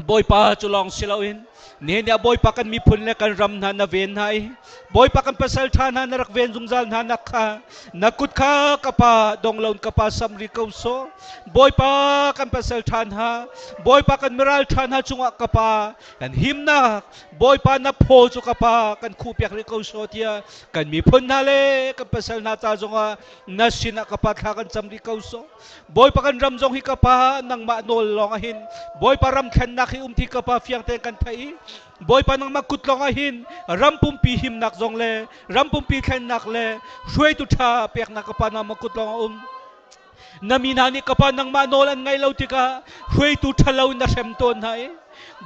[SPEAKER 10] Bawipa, cu lawng si loin nihin ah Bawipa kan miphun le kan ram hna na ven hna i Bawipa kan pasal ṭha hna na rak ven zungzal hna nak kha na kut kha ka Pa dong loin ka Pa sam ri ko sawh. Bawipa, kan pasal ṭha hna, Bawipa kan miral ṭha hna cungah ka Pa kan himnak Bawipa na phaw cu ka Pa kan khuh piak rih ko sawh tiah kan miphun hna le kan pasal hna ca zongah na sinah ka Pa thla kan cam rih ko sawh. Bawipa, kan ram zong hi ka Pa nangmah nawl lawng ahin Bawipa ram thlennak hi um ti ka Pa fiang tein kan theih i Bawipa nangmah kut lawng ahin ram pumpi himnak zong le ram pumpi thlennak le hruaitu ṭha peknak ka Pa nangmah kut lawng a um. Na mi hna nih ka Pa nangmah nawl an ngaih lo tikah hruaitu ṭhalo na hrem tawn hna i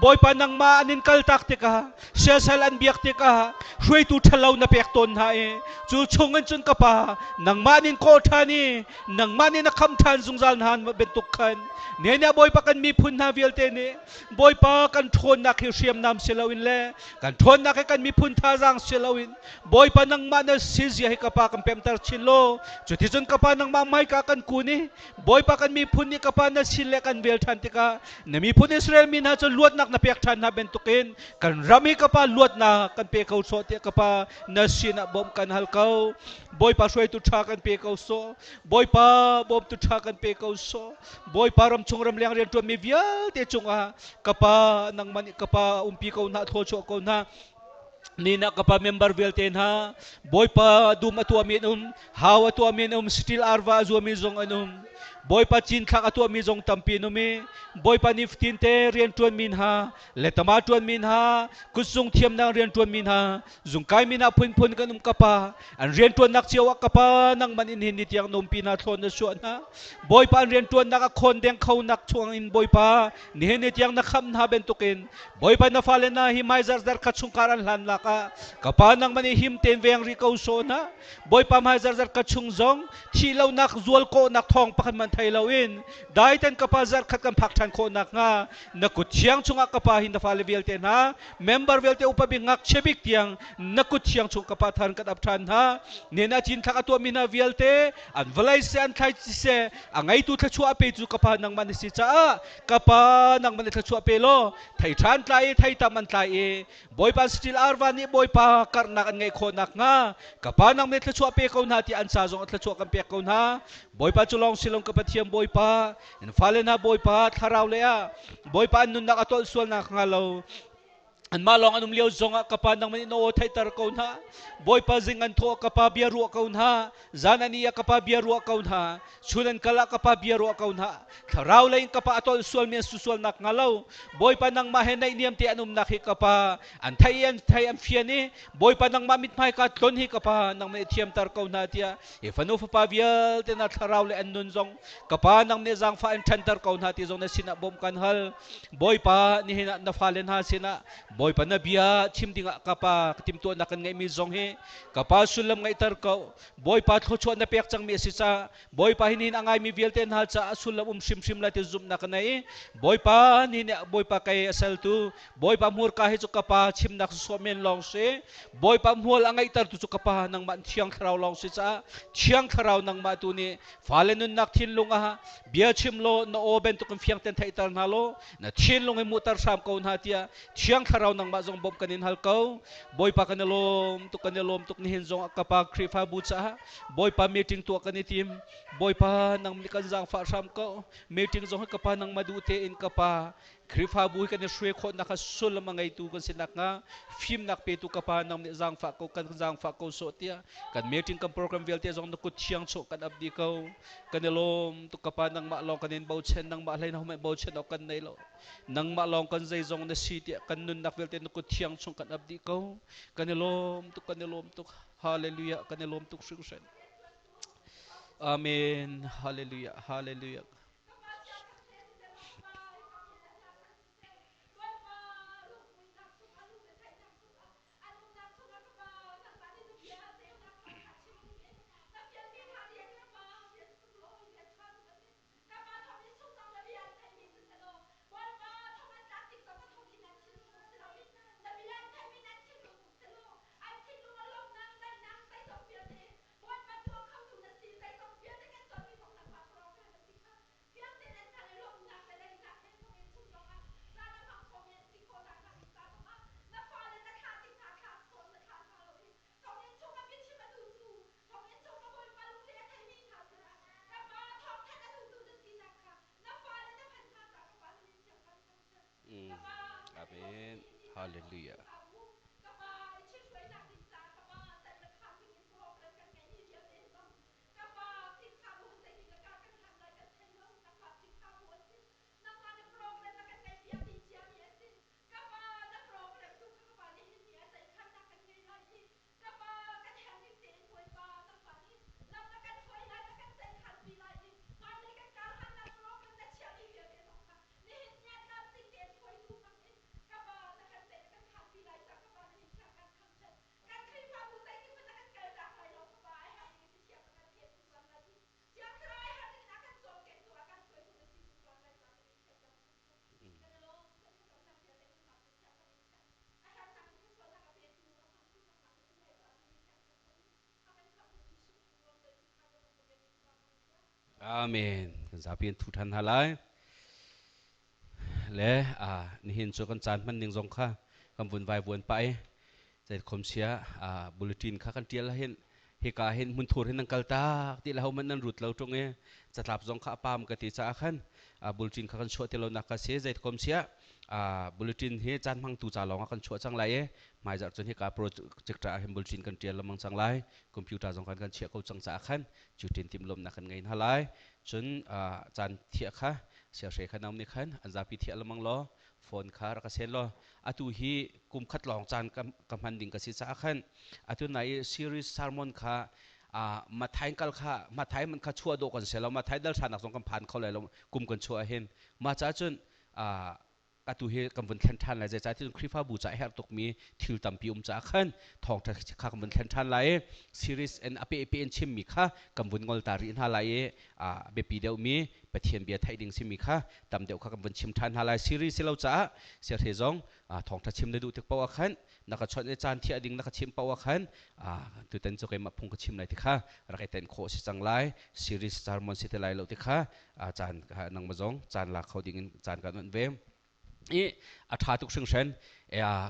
[SPEAKER 10] Bawipa nangmah an in kaltak tikah, siasal an biak tikah hruaitu ṭhalo na pek tawn hna i cu chungin cun ka Pa nangmah nin kawh ṭhan i nangmah nih na kham ṭhan zungzal hna bantuk khan ne nih Bawipa kan miphun hna vialte nih Bawipa kan ṭhawnnak hi hriamnam si loin le kan ṭhawnnak hi kan miphun thazaang si loin Bawipa nangmah na si zia hi ka Pa kan pemter chin law, cuticun ka Pa nangmah hmaika kan kun i Bawipa kan miphun nih ka Pa na sin le kan vel ṭhan tikah na miphun Israel mi hna cu luatnak na pek ṭhan hna bantukin kan ram hi ka Pa luatnak kan pe ko sawh tiah ka Pa na sinah bawmh kan hal ko. Bawipa, hruaitu ṭha kan pe ko sawh. Bawipa, bawmtu ṭha kan pe ko sawh. Bawipa, ramchung ramleng rianṭuanmi vialte cungah ka Pa nangmah nih ka Pa umpi ko hna, thluachuah ko hna.
[SPEAKER 11] Nina kapa member vialte hna Bawipa dum a tuahmi an um, hau a tuahmi an um, steel arva a zuami zong an um. Bawipa cinthlak a tuahmi zong tampi an um i Bawipa nifatin te rian ṭuanmi hna, letama ṭuanmi hna, kutzung thiamnak rian ṭuanmi hna, zungkai mi hna phunphun kan um kapa. An rian ṭuannak cio ah kapa nangman in hin ni tiang na umpi hna thlawn na suah hna. Bawipa an rian ṭuannak a khawn deng kho nak chuang in Bawipa nihin ni tiang na khamh hna bantukin Bawipa na fale hna hi hmai zarzar kha chungkhar an hlan lak ah ka pa nangmah nih him tein veng rih ko sawh hna. Bawipa hmai zarzar ka chung zong thih lonak zual kawhnak thawng pakhat hmanh thei loin dai ten ka pa zarkhat kan phak ṭhan khawh nakhnga na kut thiang chungah ka pa hi na fale vialte hna member vialte upa bik ngakchia bik tiang na kut thiang chung ka pa thar kan ap ṭhan hna. Nen a cinthlak a tuahmi hna vialte an vawlei seh an thlai seh a ngeitu thluachuah a pe cu ka pa nangmah na si caah ka pa nangmah nih thluachuah pe law thei ṭhan tlai i thei tam an tlai i Bawipa saṭil arva nih Bawipa karhnak an ngeih khawh nakhnga ka pa nang nih thluachuah pe ko hna tiah an ca zong thluachuah kan pek ko hna. Bawipa cu lawng si lo ka Pathian Bawipa in fale hna Bawipa thlarau le ah Bawipa an nunnak a tolh sual nakhnga lo anmah lawng an um lio zongah ka pa nangmah nih na aw theihter ko hna. Bawipa zing an thawh ka pa bia ruah ko hna, zan an ih ah ka pa bia ruah ko hna, chun an kal ah ka pa bia ruah ko hna. Thlarau lei in ka pa a tolh sualmi an su sual nak hnga lo Bawipa nangmah he naihniam te an umnak hi ka pa an thei an thei an fian i Bawipa nangmah mithmai ka tlon hi ka pa nangmah nih thiamter ko hna tiah hi fanu fapa vialte na thlarau le an nun zong ka pa nang nih zaangfah in ṭhanter ko hna ti zong na sinah bawmh kan hal. Bawipa nihin ah na fale hna sinah Bawipa na bia chim dingah ka pa ka timhtuahnak kan ngeihmi zong hi ka pa sullam ngeihter ko. Bawipa thluachuah na pek cangmi a si caah Bawipa hi nihin a ngaimi vialte hna caah sullam um hrimhrim lai ti zumhnak ka nei. Bawipa nihin Bawipa kei a saltu Bawipa hmurka hi cu ka pa chimnak sawh men lawng si. Bawipa hmual a ngeihtertu cu ka pa nangmah Thiang Thlarau lawng si caah Thiang Thlarau nangmah tu nih fale nunnak thinlung ah bia chim law na aw bantukin fiang ten theihter hna law na thinlung in muhter hram ko hna tiah Thiang Thlarau nangmah zong bawmh kan in hal ko. Bawipa kan i lawm tuk, kan i lawm tuk. Nihin zong ka pa Khrihfabu caah Bawipa meeting tuah kan i tim. Bawipa nang nih kan zaangfah hram ko. Meeting zong hi ka pa nangmah duh tein ka pa Khrihfabu hi kan i hruai khawhnak kha sullam a ngeitu kan si nakhnga fimnak petu ka pa nang nih zaangfah ko, kan zaangfah ko sawh tiah kan meeting kan program vialte zong na kut thiang chuah kan ap dih ko. Kan i lawm tuk ka pa, nangmah lawng kan in bochan, nangmah hlei na hom bochan awk kan nei lo. Nangmah lawng kan zeizong na si tiah kan nunnak vialte na kut thiang chung kan ap dih ko. Kan i lawm tuk, kan i lawm tuk. Hallelujah, kan i lawm tuk hringhran. Amen. Hallelujah, hallelujah. Amen. Hallelujah. Amen. Kan zapi in thu than hna lai. Le a nihin cu kan caan hman ning zong kha kan vun vai vuan pa i zait khom sia a bulletin kha kan tial hin hika hin hmunthur hin nan kal tak ti le ho man nan rut lo tung i catlap zong kha a pam ka ti caah khan a bulletin kha kan chuah ti lo nak ka si. Zait khom sia a bulletin hi caan hmangtu ca lawng ah kan chuah cang lai i.
[SPEAKER 10] Hmaizarh cun hika project ah hin bulcin kan ṭial lengmang cang lai. Computer zong kan kan chiah ko cang caah khan cutin timhlamhnak kan ngei hna lai. Cun caan thiah kha siahre kha naum nih khan an zapi thiah lengmang law phone kha rak ka sen law atu hi kum khat lawng caan ka hman ding ka si caah khan atu nai i series sermon kha Mathai kal kha Mathai man kha chuah dawh kan si lo. Mathai dal hranak zong kan phan kho lai lo kum kan chuah hin. Mah caah cun atu hi kan vun thlen ṭhan lai. Zeicah ti cun Khrihfabu ca a herh tukmi thil tampi um caah khan thawngṭha kha kan vun thlen ṭhan lai i series in a peh pe in chimmi kha kan vun ngol ta rih hna lai i a biapi deuhmi Pathian bia theih ding simi kha tam deuh kha kan vun chim ṭhan hna lai. Series si lo caah siahre zong thawngṭha chim na duh tik paoh ah khan na ka chawnh i caan thiah ding na ka chim paoh ah khan tutan cu keimah phung ka chim lai ti kha rak i tenh khawh si cang lai. Series sermon si te lai lo ti kha caan nangmah zong caan la kho ding in caan kan onh ve i a ṭha tuk hringhran.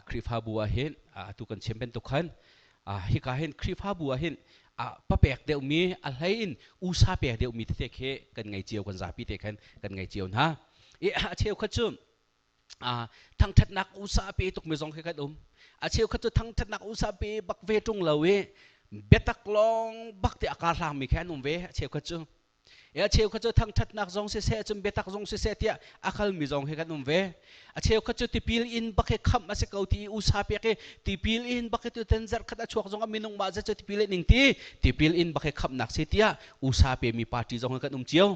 [SPEAKER 10] Khrihfabu ah hin atu kan chim bantuk khan hika hin Khrihfabu ah hin papek deuhmi, a hlei in usa pek deuhmi tete khi kan ngei cio, kan zapi te khan kan ngei cio hna i a cheukhat cu thangṭhatnak usa pe tukmi zong khi kan um. A cheukhat cu thangṭhatnak usa pe bak ve ṭung lo i biatak lawng bak te a kar hlangmi khi an um ve. A cheukhat cu a cheukhat cu thangṭhatnak zong siseh, cun biatak zong siseh tiah a kalmi zong hi kan um ve. A cheukhat cu tipil in bak hi khamh a si ko ti usa pek i tipil in bak hi tutan zarh khat a chuak zong ah minung mah zat cu tipil in ning ti tipil in bak hi khamhnak si tiah usa pemi party zong hi kan um cio.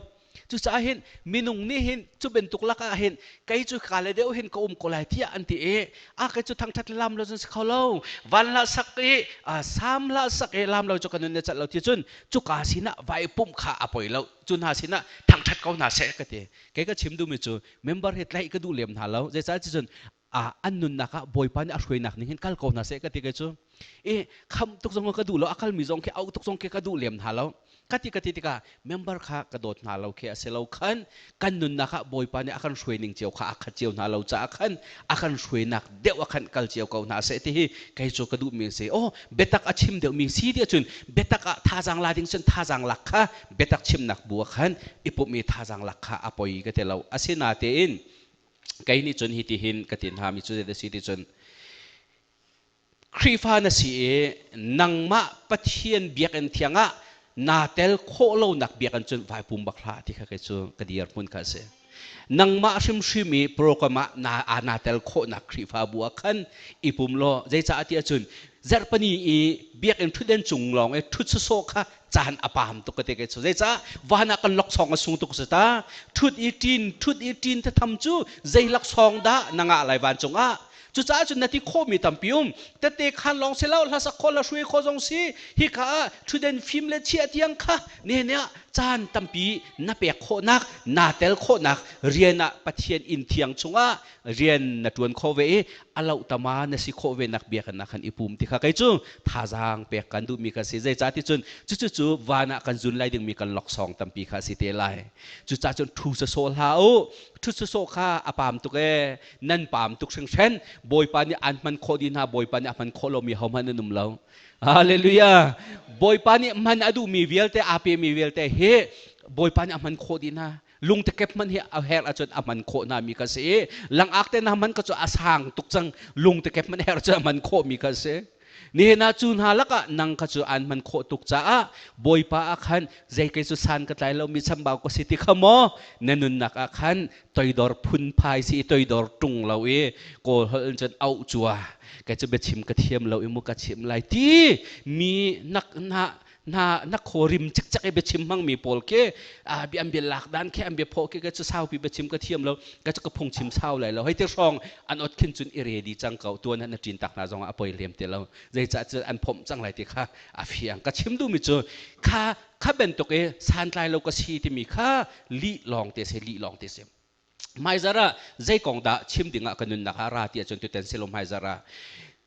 [SPEAKER 10] Cucaah hin minung nih hin cu bantuk lakah hin kei cu ka le deuh hin ka um ko lai tiah an ti i a kei cu thangṭhat le lam lo cun si kho lo, van hlah sak i sam hlah sak i lam lo cu ka nun ne cat lo ti cun cuka sinah vai pumh kha a poi lo, cu hna sinah thangṭhat ko hna seh ka ti. Kei ka chim duhmi cu member hi tlaih ka duh lem hna lo. Zeicah cun an nunnak ah Bawipa nih a hruainak ning hin kal ko hna seh ka ti. Kei cu i kham tuk zong ka duh lo, a kalmi zong khi auh tuk zong khi ka duh lem hna lo ka ti tikah member kha ka dawt hna lo khi a si lo khan. Kan nunnak ah Bawipa nih a kan hruai ning cio kha a khat cio hna lo caah khan a kan hruainak deuh a khan kal cio ko hna seh ti hi kei cu ka duhmi a si. Oh, biatak a chim deuhmi si ti ahcun biatak ah thazaang la ding cun thazaang lak kha biatak chimnak bu ah khan i pumh i thazaang lak kha a poi ka ti lo. Asinatein kei nih cun hi ti hin ka ti hna mi cu zei si ti cun Khrihfa na si i nangmah Pathian biakinn thiang ah naa tel khawh lonak biakinn cun vai pum bak hlah ti kha kei cu ka dirhmun kha a si. Nangmah hrimhrim i program ah naa tel khawhnak Khrihfabu ah khan i pum law. Zeicah ti ahcun zarhpini i biakinn ṭhutden cung lawng i ṭhut sawsawh kha caan a paam tuk ka ti kei cu. Zeicah van ah kan laksawng a sung tuk si ta. Ṭhut i ṭin, ṭhut i ṭin thatham cu zei laksawng dah na ngah lai vancung ah? Cucaah cun na ti khawhmi tampi um. Tette khan lawng si lo, hlasak kho, hla hruai kho zong si. Hika ah ṭhutden fim le chiah tiang kha ne ne ah caan tampi na pek khawhnak, naa tel khawhnak rian ah Pathian inn thiang chungah rian na ṭuan kho ve i a lohtama na si khawh ve nak biakinn ah khan i pum ti kha kei cu thazaang pek kan duhmi kha si. Zeicah ti cun cucu cu van ah kan zun lai dingmi kan laksawng tampi kha si te lai. Cucaah cun ṭhu sawsawh hlah u. Ṭhu sawsawh kha a paam tuk ee. Nan paam tuk hringhran. Bawipa nih aan hman khawh dih hna. Bawipa nih a hman khawh lomi hohmanh an um lo. Hallelujah. Bawipa nih hman a duhmi vialte, aa pemi vialte hi Bawipa nih a hman khawh dih hna. Lungtekep hman hi a herh ahcun a hman khawh hna mi ka si i langak te na hman ka cu a sang tuk cang. Lungtekep hman herh ahcun a hman khawh mi ka si. Nihin ah cu hna lakah nang kha cu aan hman khawh tuk caah Bawipa ah khan zei kei cu san ka tlai lomi chambau ka si ti kha maw na nunnak ah khan toidor phunphai si i toidor ṭung lo i Kawl holh in cun auh cua kei cu biachim ka thiam lo i mu ka chim lai ti mi nak na na na khawrim cikcek i biachim hmangmi pawl khi bia an bia lak dan khi an bia phawh khi ka cu saupi biachim ka thiam lo, ka cu ka phungchim sau lai lo hei ti hrawng an ot khin cun i ready cang ko. Tuan na ṭin tak hna zongah a poi lem ti lo, zeicah cu an phomh cang lai ti kha a fiang. Ka chim duhmi cu kha kha bantuk i santlai lo ka si timi kha lih lawng te si, lih lawng te si. Hmaizar ah zei kong dah chim dingah ka nunnak ah ra ti ahcun tutan silo hmaizar ah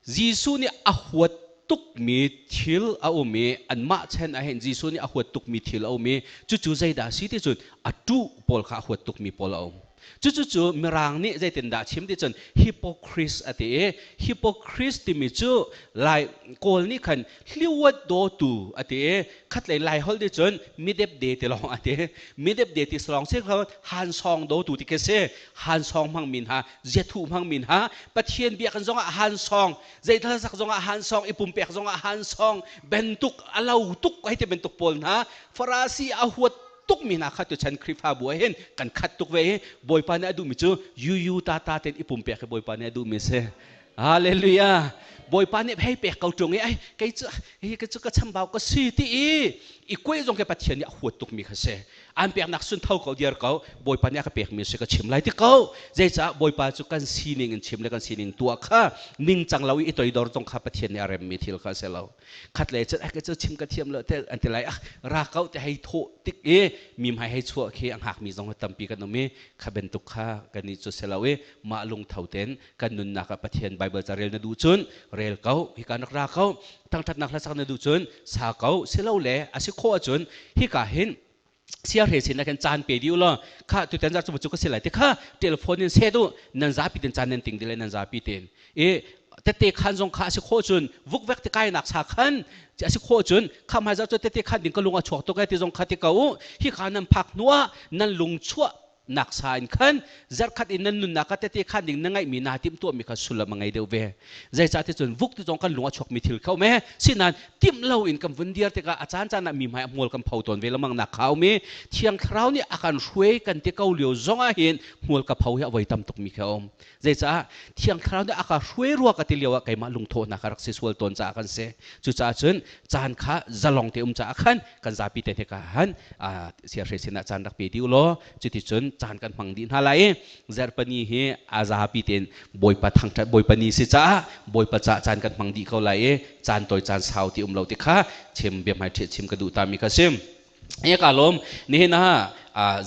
[SPEAKER 10] Jesuh nih a huat tukmi thil a um i anmah chan ah hin Jesuh nih a huat tukmi thil a um i cucu zeidah a si ti cun a ṭuh pawl kha a huat tukmi pawl a um. Cucu Mirang nih zeitindah chim ti cun hypocrite a ti i hypocrite timi cu Lai Kawl nih khan hliuat dawtu a ti i khatlei Lai holh nih cun midepde ti lawng a ti. Midepde ti lawng si kho han sawng dawtu ti khi si. Han sawng hmangmi hna, ziathu hmangmi hna, Pathian biakinn zongah han sawng, zeital sak zongah han sawng, i pumpek zongah han sawng, bentuk a lo tuk hei ti bantuk pawl hna Farasi a huat tukmi hna kha tuchan Khrihfabu ah hin kan khat tuk ve i Bawipa nih a duhmi cu yuyu tata tein i pumpek hi Bawipa nih a duhmi a si. Hallelujah. Bawipa nih hei pek ko ṭung i ai kei cu hi ka cu ka chambau ka si ti i i kuai zong ke Pathian nih a huat tukmi kha si. An peknak sun tho ko diar ko Bawipa nih a ka pekmi si ka chim lai ti ko. Zeicah Bawipa cu kan sining in chim le kan sining tuah kha ningcang lo i i toidor zong kha Pathian nih a remmi thil kha a si lo. Khat le cun ka cu chim ka thiam lo te an ti lai ah ra ko te hei thawh tik i mi hmai hei chuah khi a hngak mi zong tampi kan um i kha bantuk kha kan nih cu si lo i mah lungtho ten kan nunnak ah Pathian Bible ca rel na duh cun rel ko hika nak ra ko thangthatnak hlasak na duh cun sa ko silole a si khawh ahcun hika hin siahre sin khan caan pe dih law kha tutan zar cu ka si lai ti kha telephone in set u nan zapi ten caan nan ting dile nan zapi ten i tete khan zong kha a si khawh cun vukvek ti kai nak sa khan a si khawh cun kha hmai zar cu tete khan ding ka lung a chuak tuk e ti zong kha ti ko u hi kha nan phak hnu ah nan lung chuah nak sa in khan zarkhat in nan nunnak ah tete khan ding na ngeihmi naa timh tuahmi kha sullam a ngei deuh ve. Zeicah ti cun vuk ti zong kan lung a chuakmi thil kha um e. Sinain timh lo in kan vun dir tikah a caan caan ah mi hmai a hmual kan pho tawn ve lamang nak kha um i Thiang Thlarau nih a kan hruai kan ti ko lio zong ah hin hmual ka pho hi a voi tam tukmi kha um. Zeicah Thiang Thlarau nih a ka hruai rua ka ti lio ah keimah lungthawhnak a rak si sual tawn caah kan si. Cucaah cun caan kha zalong te um caah khan kan zapi te hnika han siahre sinah caan rak pe dih u law cuticun caan kan hmang dih hna lai i zarhpani hi a zapi tein Bawipa thangṭhat Bawipa ni si caah Bawipa caah caan kan hmang dih ko lai i caan tawi caan sau ti um lo ti kha chim biahmai ṭhiah chim ka duh ta mi kha sim. Hi ka lawm nihin ah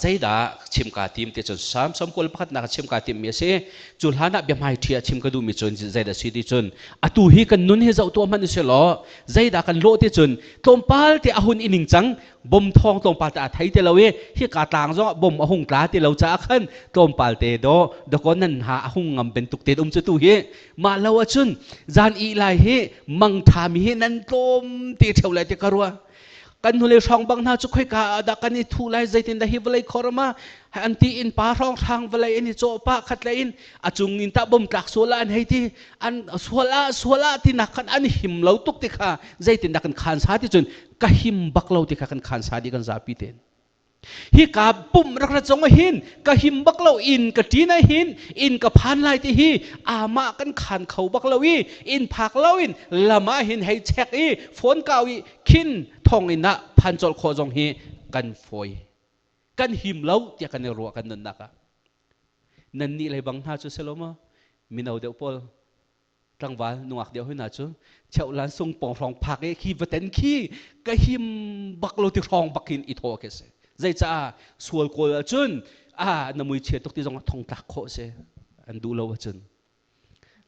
[SPEAKER 10] zeidah chim kaa tim ti cun Salm 91 nak chim kaa timmi a si. Cu hlan ah biahmai ṭhi ah chim ka duhmi cun zeidah si ti cun atu hi kan nun hi zoh tuah hmanh usih law zeidah kan lawh ti cun tlawmpal te a hun i ning cang bom thawng tlawmpal te a thei ti lo i hika tlang zong ah bom a hung tla ti lo caah khan tlawmpal te daw dakaw nan ha a hung ngam bantuk te um cu tu hi mah lo ahcun zan ih lai hi mangṭha mi hi nan tlawm te ṭheo lai ti ka ruah. Kan hnulei hrawng bang hna cu khoika ah dah kan i thuh lai zeitin dah hi vawlei khuaram ah an ti in pa hrawng hrang vawlei in i cawh pah khat le in a cung in tah bom tlak sual ah an hei ti an sual ah sual ah ti nak khan an him lo tuk ti kha zeitin dah kan khan sa ti cun ka him bak lo ti kha kan khan sa di kan zapi ten. Hika pumh rak rat zong hin ka him bak lo inn ka ṭin ah hin inn ka phan lai ti hi amah kan khan kho bak lo i inn phak lo in lam ah hin hei check i phone kau i khin thong inn ah phan colh khawh zong hi kan fawi kan him lo tiah kan i ruah kan nunnak ah nan nih lei bang hna cu si lo maw mino deuh pawl tlangval nungak deuh hna cu cheuhlan sung pawng hrawng phak i khi vaten khi ka him bak lo ti hrawng bak in i thaw ke si zeicaah sual kawl ahcun a na mui chia tuk ti zong thong tlak khawh si an duh lo ahcun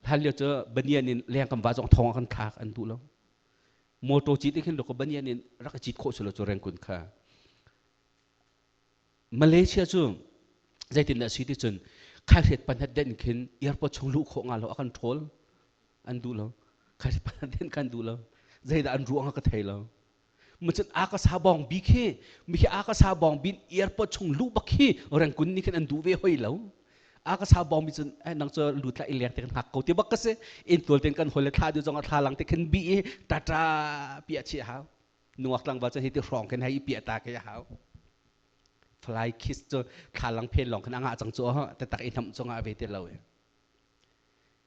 [SPEAKER 10] hlan lio cu banian in leng kan va zong thong kan thlak an duh lo motor cit in khin lo ko banian in rak i cit khawh si lo cu rengkun kha Malaysia cu zeitindah si ti cun khaihriat panhat den khin airport chung luh khawh nga lo a kan ṭhawl an duh lo khaihriat panhat den kan duh lo zeidah an ruang ka thei lo mucun akasa bawng bi khi mi khi akasa bawng bin airport chung luh bak khi rengkun nih khin an duh ve hoi lo akasa bawng bi cun eh nang cu lut la i leng te kan hngak ko ti bak ka si in tual ten kan hoi le thla du zong a thla lang te khin bi i tata pia chi hau Nungak tlangval cu hi ti hrawng khin hei i piah ta ke a hau. Fly kiss cu thlalang phen lawng khin a ngah cang cu tatak i hnamh cungah a ve ti lo i.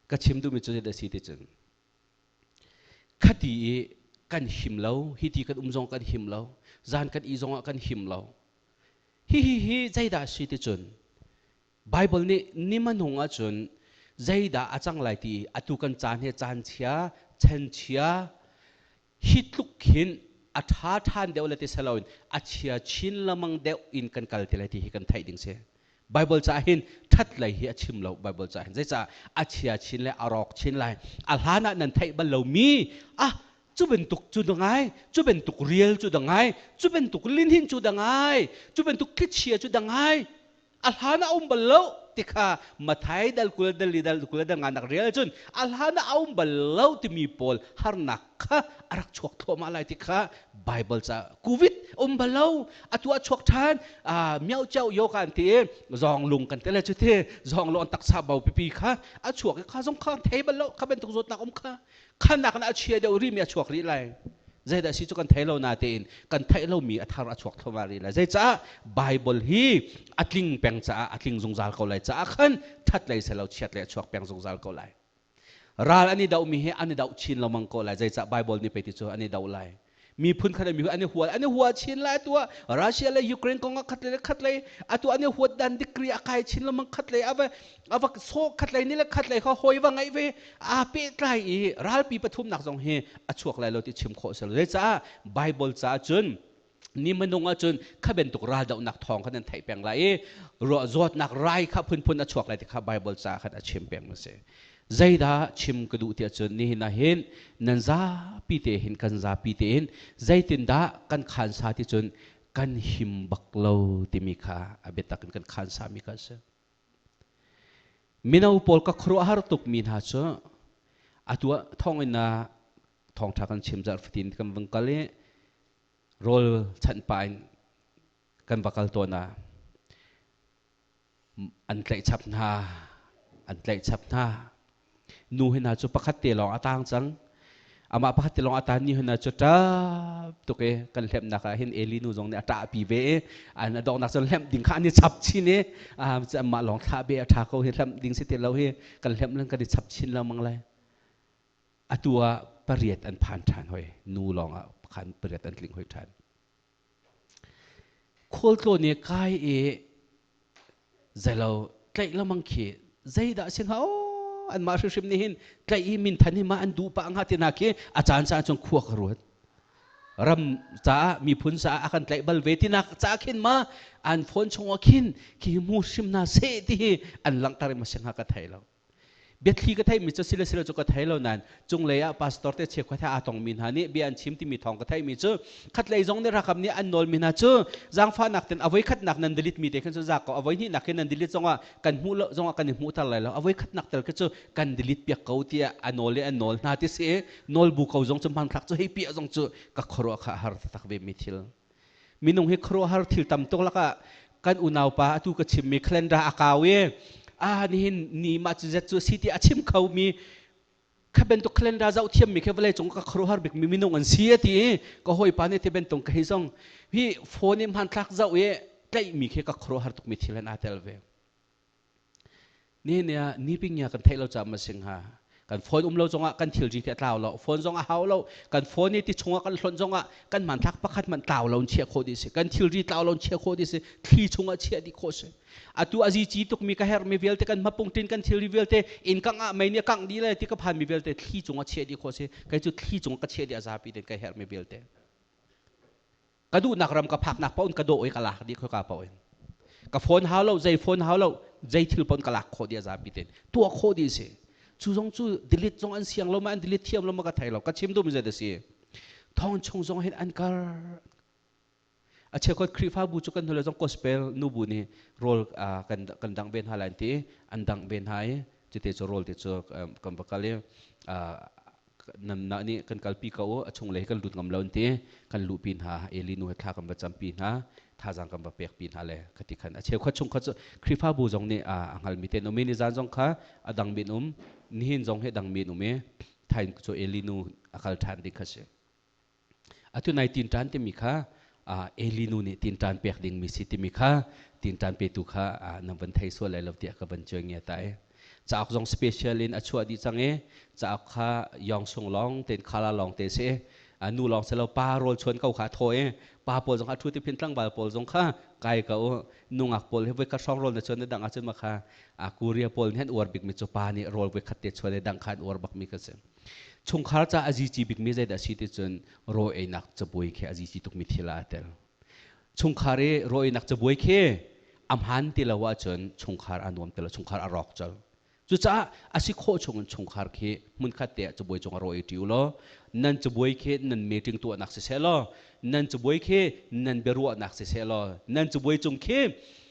[SPEAKER 10] Ka chim duhmi cu zeidah si ti cun khati i kan him lo, hi ti kan um zong kan him lo, zan kan i zongah kan him lo. Hi hi hi zeidah si ti cun Bible nih ni hmanung ahcun zeidah a cang lai ti atu kan caan hi caan chia, chan chia, hi tluk hin a ṭha ṭhan deuh le ti siloin a chia chin lamang deuh in kan kal ti lai ti hi kan theih ding si. Bible caah hin ṭhat lei hi a chim lo Bible caah hin zeicah a chia chin le a rawk chin lai a hlan ah nan theih bal lomi ah cu bantuk cu da ngai cu bantuk rial cu da ngai cu bantuk linhin cu da ngai cu bantuk thlichia cu da ngai. A hlan a um bal lo ti kha Mathai dal 20 dal li dal 20 dal nga nak rel cun a hlan a um bal lo timi pawl harnak kha a rak chuak thluahmah lai ti kha Bible ca COVID um bal lo, atu a chuak ṭhan. Miao chau yo kan ti, zawng lung kan te le cu ti zawng lung taksa bo pipi kha a chuak i kha zong kha thei bal lo kha bantuk zawtnak um kha khanak na a chia deuh rih mi a chuak rih lai. Zeidah si cu kan thei lo na tein kan theih lomi a thar a chuak thluahmah rih lai. Zeicah Bible hi a tling peng caah, a tling zungzal ko lai caah khan that lei selo chiat lei a chuak peng zungzal ko lai. Ral an i dohmi hi an i doh chin lengmang ko lai. Zeicah Bible nih pei ti cu an i doh lai, miphun khat mi an i hual, an i hua chin lai. Atu ah Russia le Ukraine kong ah khat le khat lei atu an i huat dan degree a kai chin lengmang. Khat lei ava ava so khat lei ni le khat lei kha hawi va ngaih ve aa pehtlai i ralpi pathumnak zong hi a chuak lai lo ti chim khawh si lo. Zeicah Bible caah cun ni minung ahcun kha bantuk raldohnak thawng kha nan theih peng lai i zawtnak rai kha phunphun a chuak lai ti kha Bible ca khan a chim peng a si. Zeidah chim ka duh tiah cun, nihin ah hin nan zapi te hin, kan zapi te hin zeitindah kan khansa ti cun kan him bak lo timi kha a biatak in kan khansa mi kha a si. Mino pawl ka khuaruahhar tuk mi hna cu atu ah thawnginn ah thawngṭha kan chim zarh fatin kan vung kal i rawl chanh pah in kan va kal tawn ah an tlaih chap hna, an tlaih chap hna. Nu hi hna cu pakhat te lawng a tang cang. Amah pakhat te lawng a tan ni hna cu ṭap tuk i kan hlemnak ah hin Eli nu zong nih a ṭahpi ve i an a donghnak cun hlemh ding kha an i chap chin i amah lawng thlah be a ṭha ko hi, hlemh ding si ti lo hi, kan hlemh lan kan i chap chin lengmang lai. Atu ah pariat an phan ṭhan hoi, nu lawng ah khan pariat an tling hoi ṭhan. Khualtlawn i kai i zeilo tlaih lamang khi zeidah si hnga? Aw, anmah hrimhrim nih hin tlaih i minthan hi ma an duh pah hnga ti hna khi a caan caan cun khua ka ruat. Ram caah, miphun caah a kan tlaih bal ve tinak caah khin ma an phone chungah khin khi hmu hrim hna seh ti hi an langhter i ma si hnga ka thei lo. Biathli ka theihmi cu sile sile cu ka thei lo nain cunglei ah pastor te cheukhat he aa tongmi hna nih bia an chim timi thawng ka theihmi cu khatlei zong nih rakam nih an nawlmi hna cu zaangfahnak ten avoi khatnak nan delete mi te khin cu za ko, avoi hnihnak khin nan delete zongah kan hmuh lo zongah kan i hmuhter lai lo, avoi khatnak tel khi cu kan delete piak ko tiah a nawl i an nawl hna ti si. Nawl bu ko zong cu hmanthlak cu hei piah zong cu ka khuaruah kha har taktak ve mi thil. Minung hi khuaruahhar thil tam tuk lakah kan unaupa atu ka chimmi calendar a kau i a nihin ni mah cu zet cu si ti a chim kho mi kha bantuk calendar zoh thiam mi khi vawlei cung ka khuaruahhar bik mi minung an si a ti i ka hawipa nih ti bantuk ka hi zong hi phone i hmanthlak zoh i tlaih mi khi ka khuaruahhar tuk mi thil an aa tel ve. Nihin ah niping ya kan theih lo caah masing ha kan phone um lo zongah kan thilri khi a tlau lo, phone zong a hau lo. Kan phone i ti chungah kan hlonh zongah kan hmanthlak pakhat hmanh tlau lo in chiah khawh dih si, kan thilri tlau lo in chiah khawh dih si, thli chungah chiah dih khawh si. Atu azi ci tukmi ka herhmi vialte, kan hmapung tin kan thilri vialte, inn kangh ah mei nih a kangh dih le ti ka phanmi vialte thli chungah chiah dih khawh si. Kei cu thli chungah ka chiah dih a zapi ten ka herhmi vialte. Ka duhnak ram ka phaknak paoh in ka dawh i ka lak dih khoika paoh in. Ka phone hau lo, zei phone hau lo, zei thil paoh in ka lak khawh dih, a zapi tein tuah khawh dih si. Cu zong cu delete zong an siang lo ma, an delete thiam lo ma, ka thei lo. Ka chim duhmi zei dah si, thong chung zong hin an kar a cheukhat Khrihfabu cu kan hnule zong gospel nubu nih rawl kan dangh ve hna lai an ti, an dangh ve hna i cuti cu rawl te cu kan va kal i nan na nih kan kalpi ko u, a chung lei kan lut ngam lo an ti, kan luhpi hna. Eli nu he thla kan va campi hna, thazang kan va pekpi hna le khati khan a cheukhat chung kha cu Khrihfabu zong nih a hngalmi te um i nizan zong kha a dang min um, nihin zong hi dang min um i thain cu Eli nu a kal ṭhan ding kha si. Atu nai tinṭan timi kha Eli nu nih tinṭan pek dingmi si timi kha tinṭan petu kha nan van thei sual lai lo tiah ka van cuai ngia ta i cauk zong special in a chuah dih cang i cauk kha yong sung lawng ten khala lawng te si. Nu lawng si lo, pa rawl chuan ko kha thaw i pa pawl zong a thu ti phin tlangval pawl zong kha kai ko u. Nungak pawl hi voi khat hrawng rawl na chuan na dang ahcun ma kha Korea pawl nih an uar bikmi cu pa nih rawl voi khat te chuan i dang kha an uar bakmi kha si. Chungkhar ca a zici bikmi zeidah a si ti cun rawl einak cabuai khi a zici tukmi thil ah aa tel. Chungkhar i rawl einak cabuai khi a hmaan ti lo ahcun chungkhar a nuam ti lo, chungkhar a rawk colh. Cucaah a si khawh chungin chungkhar khi hmunkhat te ah cabuai cung ah rawl ei ṭi u law nan cabuai khi nan meeting tuahnak siseh law, nan cabuai khi nan biaruahnak siseh law, nan cabuai cung khi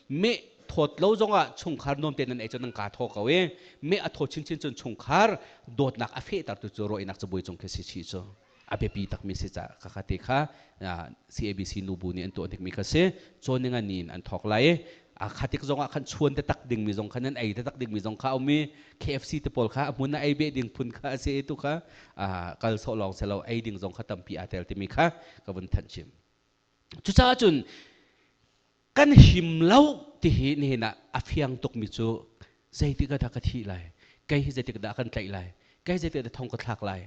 [SPEAKER 10] meh. thawt lo zongah chungkhar nuam te nan ei cu nan ka thaw ko i meh a thaw chinchin cun chungkhar dawtnak a fehtertu cu rawinak cabuai cung khi si chih cu a biapi takmi si ca ka kha te kha CABC nubu nih an tuah hnikmi kha si. Cawn ni in an thawk lai i a khatik zong ah khan chuan te tak dingmi zong kha nan ei te tak dingmi zong kha um i KFC te pawl kha a hmun a ei beh ding phun kha a si tu kha kal sawh lawng selo ei ding zong kha tampi aa tel timi kha ka vun thanh chim. Cucaah cun kan him lo ti hi nihin ah a fiang tukmi cu zeitik ah dah ka thih lai, kei hi zeitik dah kan tlaih lai, kei zeitik dah thong ka thlak lai,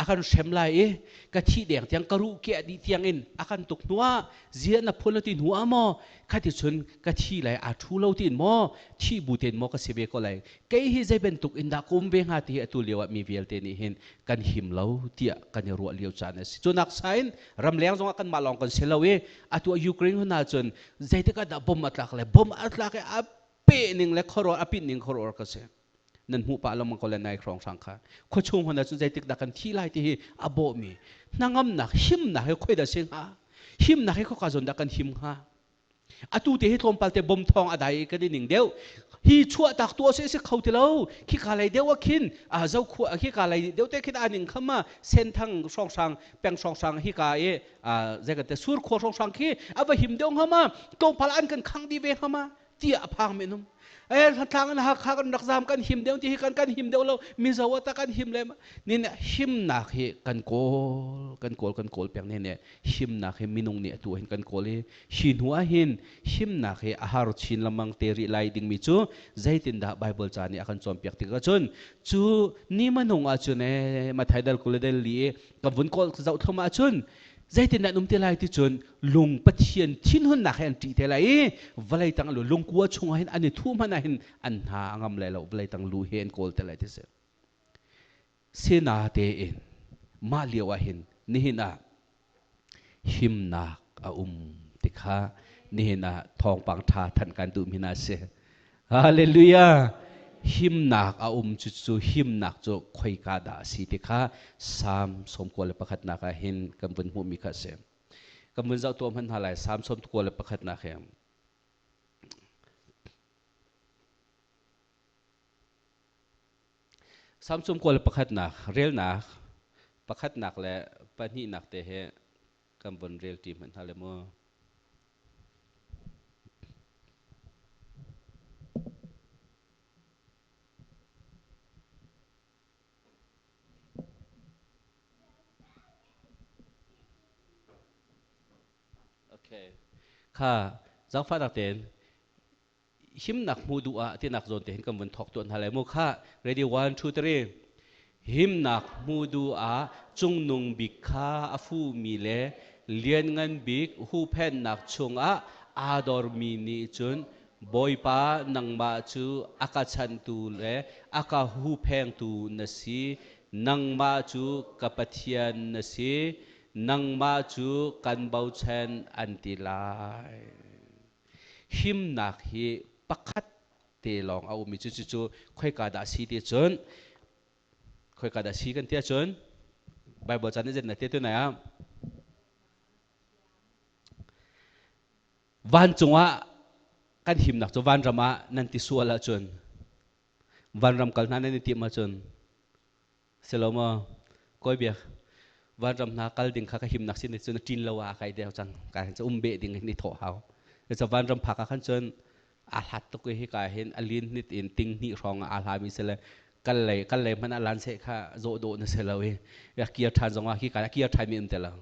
[SPEAKER 10] a kan hrem lai i ka thih deng tiang ka ruh kiah dih tiang in a kan tuk hnu ah zia na phun lo ti hnu ah maw khati chun ka thi lai aa thu lo tiin maw thih bu tein maw ka si ve ko lai, kei hi zei bantuk in dah ka um ve hnga ti hi atu lio ah mi vialte nih hin kan him lo tiah kan i ruah lio caan a si. Cu nak sain ramleng zongah kanmah lawng kan si lo i atu Ukraine hun ahcun zeitik ah dah bom a tlak le bom a tlak i a peh ning le khuaruah a pit ning khuaruah ka si. Nan hmuh pah lengmang ko le nai hrawng hrang kha. Khuachung hun ahcun zeitik dah kan thi lai ti hi a bawhmi hnangamnak himnak hi khoi dah si hnga? Himnak hi khoka zawn dah kan him hnga? Atu te hi tlawmpal te bom thawng a dai kan i ning deuh. Hi chuah tak tu se si kho ti lo. Khi ka lei deuh ah khin a zo khua khi ka lei deuh te khin a ning khama senthang hrawng hrang peng hrawng hrang hi ka i zei kan te sur khua hrawng hrang khi a va him deuh hama tlawmpal an kan khang di ve hama tiah a phang men um eh thlang in Hakha kan rak zam kan him deuh ti hi kan kan him deuh lo Mizo ta kan him le nin himnak hi kan kawl kan kawl kan kawl peng ne ne himnak hi minung nih atu hin kan kawl i hi hnu ah hin himnak hi a har chin lengmang te rih lai dingmi cu zeitindah Bible ca nih a kan cawnpiak tik ahcun cu ni manung ahcun e Mathai dal kul del li i ka vun kawl zoh thlum ahcun zeitindah an um te lai ti cun lung Pathian thinhunnak he an ṭih te lai i vawlei tang lu lungkua chungah hin an i thuh hmanh ah hin an hna a ngam lai lo, vawlei tang lu he an kawl te lai ti si. Sina tein mah lio ah hin nihin ah himnak a um ti kha nihin ah thawngpang ṭha thanh kan duh mi hna si. Hallelujah! Himnak a um cu cu himnak cu khoika dah a si ti kha Salm 91 nak ah hin kan vun hmuhmi kha a si. Kan vun zoh tuah hmanh hna lai Salm 91 nak hi. Salm 91 nak relnak pakhatnak le pahnihnak te he kan von rel ṭi hmanh hna le mu. Okay. Kha zaangfahnak tein himnak hmuh duh ah tinak zawn te hin kan vun thawk tuan hna lai mu. Kha ready, 1 2 3. Himnak hmuh duh ah cungnung bik kha a fumi le lianngan bik huhphenhnak chungah aa dormi nih cun Bawipa, nangmah cu a ka chanhtu le a ka huhphengtu na si, nangmah cu ka Pathian na si, nangmah cu kan bochan an ti lai. Himnak hi pakhat te lawng a ummi cu cucu khoika dah si ti cun, khoika dah si kan ti ahcun Bible ca nih zeitin a ti tu nai ah vancung ah kan himnak cu vanram ah nan ti sual ahcun, vanram kal hna nan i tim ahcun silo maw kawi biak vanram hna kal ding kha ka himnak sin cun ṭin lo ah kai deu cang ka hin um beh ding hin i thawh hau. Ca vanram phak ah khan cun a hlat tuk i hika hin a lin nit in ting hnih hrawng ah aa hlami sile kal lei kal lei hmanh ah lan seh kha zawh dawh na si lo i kir ṭhan zong ah khi ka kir ṭhan mi um te lo.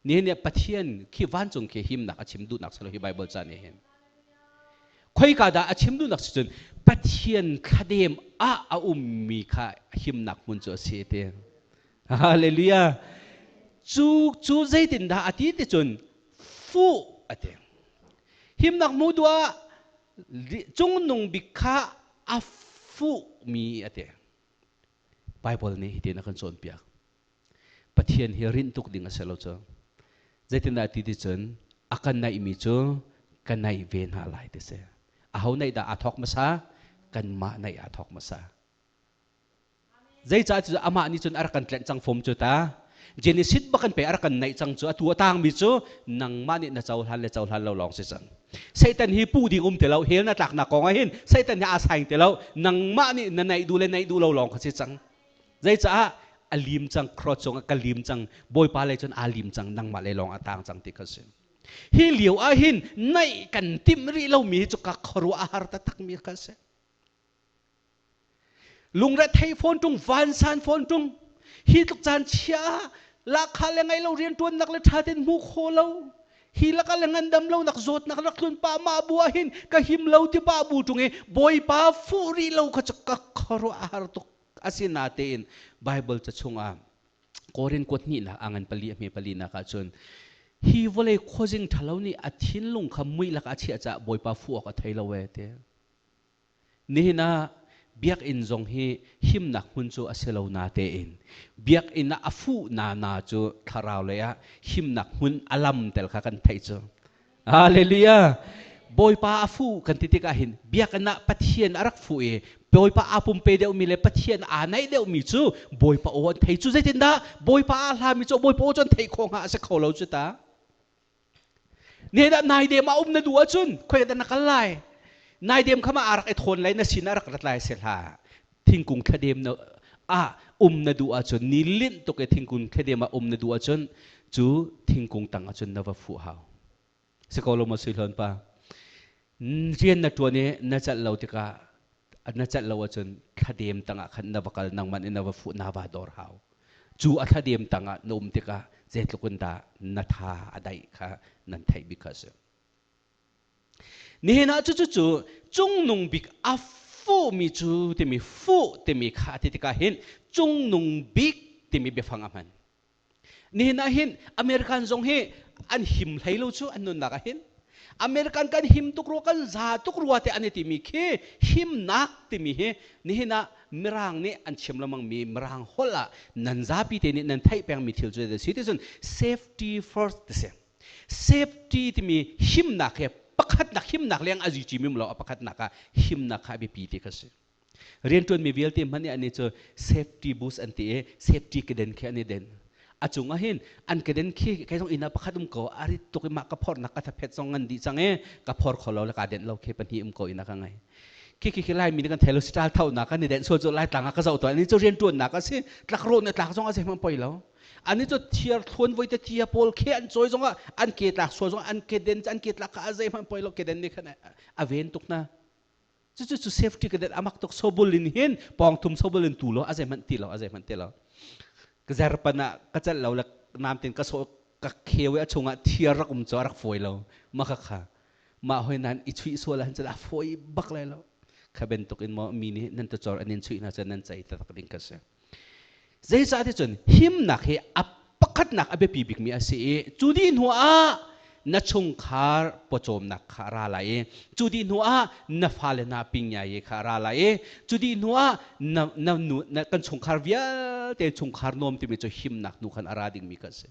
[SPEAKER 10] Nihin nih Pathian khi vancung khi himnak a chim duhnak si lo hi Bible ca nih hin. Khoika dah a chim duhnak si cun Pathian thladem ah a ummi kha himnak hmun cu a si ti. Hallelujah. Cu cu zeitindah a ti ti cun fuh a ti. Himnak hmu duah cungnung bik kha a fuhmi a ti. Bible nih hitin a kan cawnpiak. Pathian hi rinh tuk ding a si lo cu. Zeitindah ti ti cun a kan naihmi cu ka naih ve hna lai ti si. Aho naih dah aa thawk hmasa? Kanmah naih aa thawk hmasa. Zeicah cu amah nih cun a rak kan tlenh cang fom cu ta. Genesis bak kan pe a rak kan naih cang cu. Atu a tangmi cu nangmah nih na cohlan le cohlan lo lawng si cang. Satan hi pu ding um ti lo, hell na tlaknak kong ah hin Satan hi aa saing ti lo. Nangmah nih na naih duh le naih duh lo lawng kha si cang. Zeicaah a lim cang, cross cungah ka lim cang, Bawipa lei cun aa lim cang, nangmah lei lawng a tang cang ti kha si. Hi lio ah hin naih kan timh rih lomi hi cu ka khuaruah a har taktakmi kha si. Lungrethei fawn ṭung, vansan fawn ṭung, hi tluk caan chia ah lahkhah le ngeih lo rianṭuannak le ṭha tein hmu kho lo, hi lakah le ngandam lonak zawtnak rak tlun pah mah bu ah hin ka him lo ti pah bu ṭung i Bawipa fuh rih lo kha cu ka khuaruah a har tuk. Asinatein Baibal ca chungah Korin kuat hnihnak a ngan pali a hme palinak ah cun hi vawlei khuazing ṭhalo nih a thinlung kha muih lakah a chiah caah Bawipa fuh awk a thei lo ee ti. Nihin ah biakinn zong hi himnak hmun cu a si lo natein biakinn ah a fuh na na cu thlarau lei ah himnak hmun a lam tel kha kan theih cu. Hallelujah! Bawipa a fuh kan ti tikah hin biakinn ah Pathian a rak fuh i Bawipa aa pumpe deuhmi le Pathian aa naih deuhmi cu Bawipa aw an thei cu. Zeitindah Bawipa aa hlami cu Bawipa aw cu an theih khawh hnga a si kho lo cu ta. Ne dah naidem ah um na duh ahcun khoi dah na kal lai? Naidem kha ma aa rak i thawn lai na sin ah rak rat lai si hlah. Thingkung thladem na ah um na duh ahcun ni linh tuk i thingkung thladem ah um na duh ahcun cu thingkung tang ahcun na va fuh hau. Si ko lo maw sui hlawn pa? Rian na ṭuan i na celh lo tikah na celh lo ahcun thladem tangah khan na va kal nangman in na va fuh na va dor hau. Cu a thladem tangah na um tikah zeitluk in dah na tha a daih kha nan theih bik kha a si. Nihin ah cucu cu cungnung bik a fuhmi cu timi fuh timi kha a ti tikah hin cungnung bik timi biafang a hman. Nihin ah hin American zong hi an him hlei lo cu an nunnak ah hin. American kan him tuk rua kan za tuk rua te an i timi khi himnak timi hi nihin ah Mirang nih an chim lengmang mi Mirang holh ah nan zapi te nih nan theih pengmi thil cu a si ti cun safety first ti si. Safety timi himnak he pakhatnak himnak leng a zici mim lo a pakhatnak ah himnak kha a biapi ti kha si. Rianṭuanmi vialte hmanh nih annih cu safety boots an ti i safety keden khi an i den. A cung ah hin an keden khi kei zong inn ah pakhat um ko a rit tuk i mah ka phornak ka thaphet zong ngan dih cang i ka phor kho lo le kaa denh lo khi pahnih um ko inn ah ka ngei. Khi khi khi Laimi nih kan thei lo siṭal thonak kan i denh sual cu Laitlang ah ka zoh tawn ani cu rianṭuannak a si tlakrawh nih tlak zong a zeihmanh poi lo. Ani cu thiar thluan voi te tia pawl khi an cawi zong ah an ke tlak sual zong an keden an ke tlak kha a zeihmanh poi lo keden nih khan a ven tuk na. Cucu cu safety ka det amak tuk sobul in hin pawng thum sobul in tu lo a zeihmanh ti lo a zeihmanh ti lo ka zerpan ah ka celh lo le nam tin ka so ka kheu i a chungah thiar rak um cu a rak fawi lo ma kha kha mah hoi nan i chuih sual ah cun a fawi bak lai lo kha bantuk in maw mi nih nan tucor an in chuih hna cun nan cei taktak ding ka si zeicah ti cun himnak hi a pakhatnak a biapi bikmi a si i cu dih hnu ah na chungkhar pawcawmnak kha a ra lai i cu dih hnu ah na fale hna pingyai kha a ra lai i cu dih hnu ah na, na, nu, na kan chungkhar vialte chungkhar nuam timi cu himnak hnu khan a ra dingmi kha a si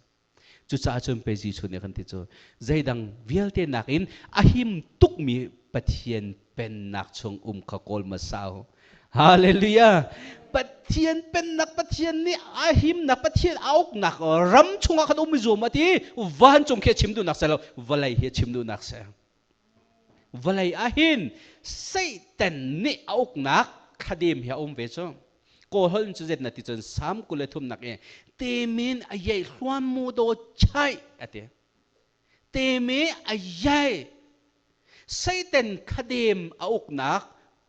[SPEAKER 10] Cucaah cun pei Jesuh nih a kan ti cu zeidang vialte nakin a him tukmi Pathian pennak chung um kha kawl hmasa u. Hallelujah! Pathian pennak Pathian nih a himnak Pathian a uknak ram chungah khan um i zuam a ti vancung khi a chim duhnak si lo vawlei hi a chim duhnak si. Vawlei ah hin Satan nih a uknak thladem hi a um ve cu. Kawl holh in cu zet na ti cun Salm 23 nak i temin a yei hluan mu do chai a ti. Teme a yai. Satan thladem a uknak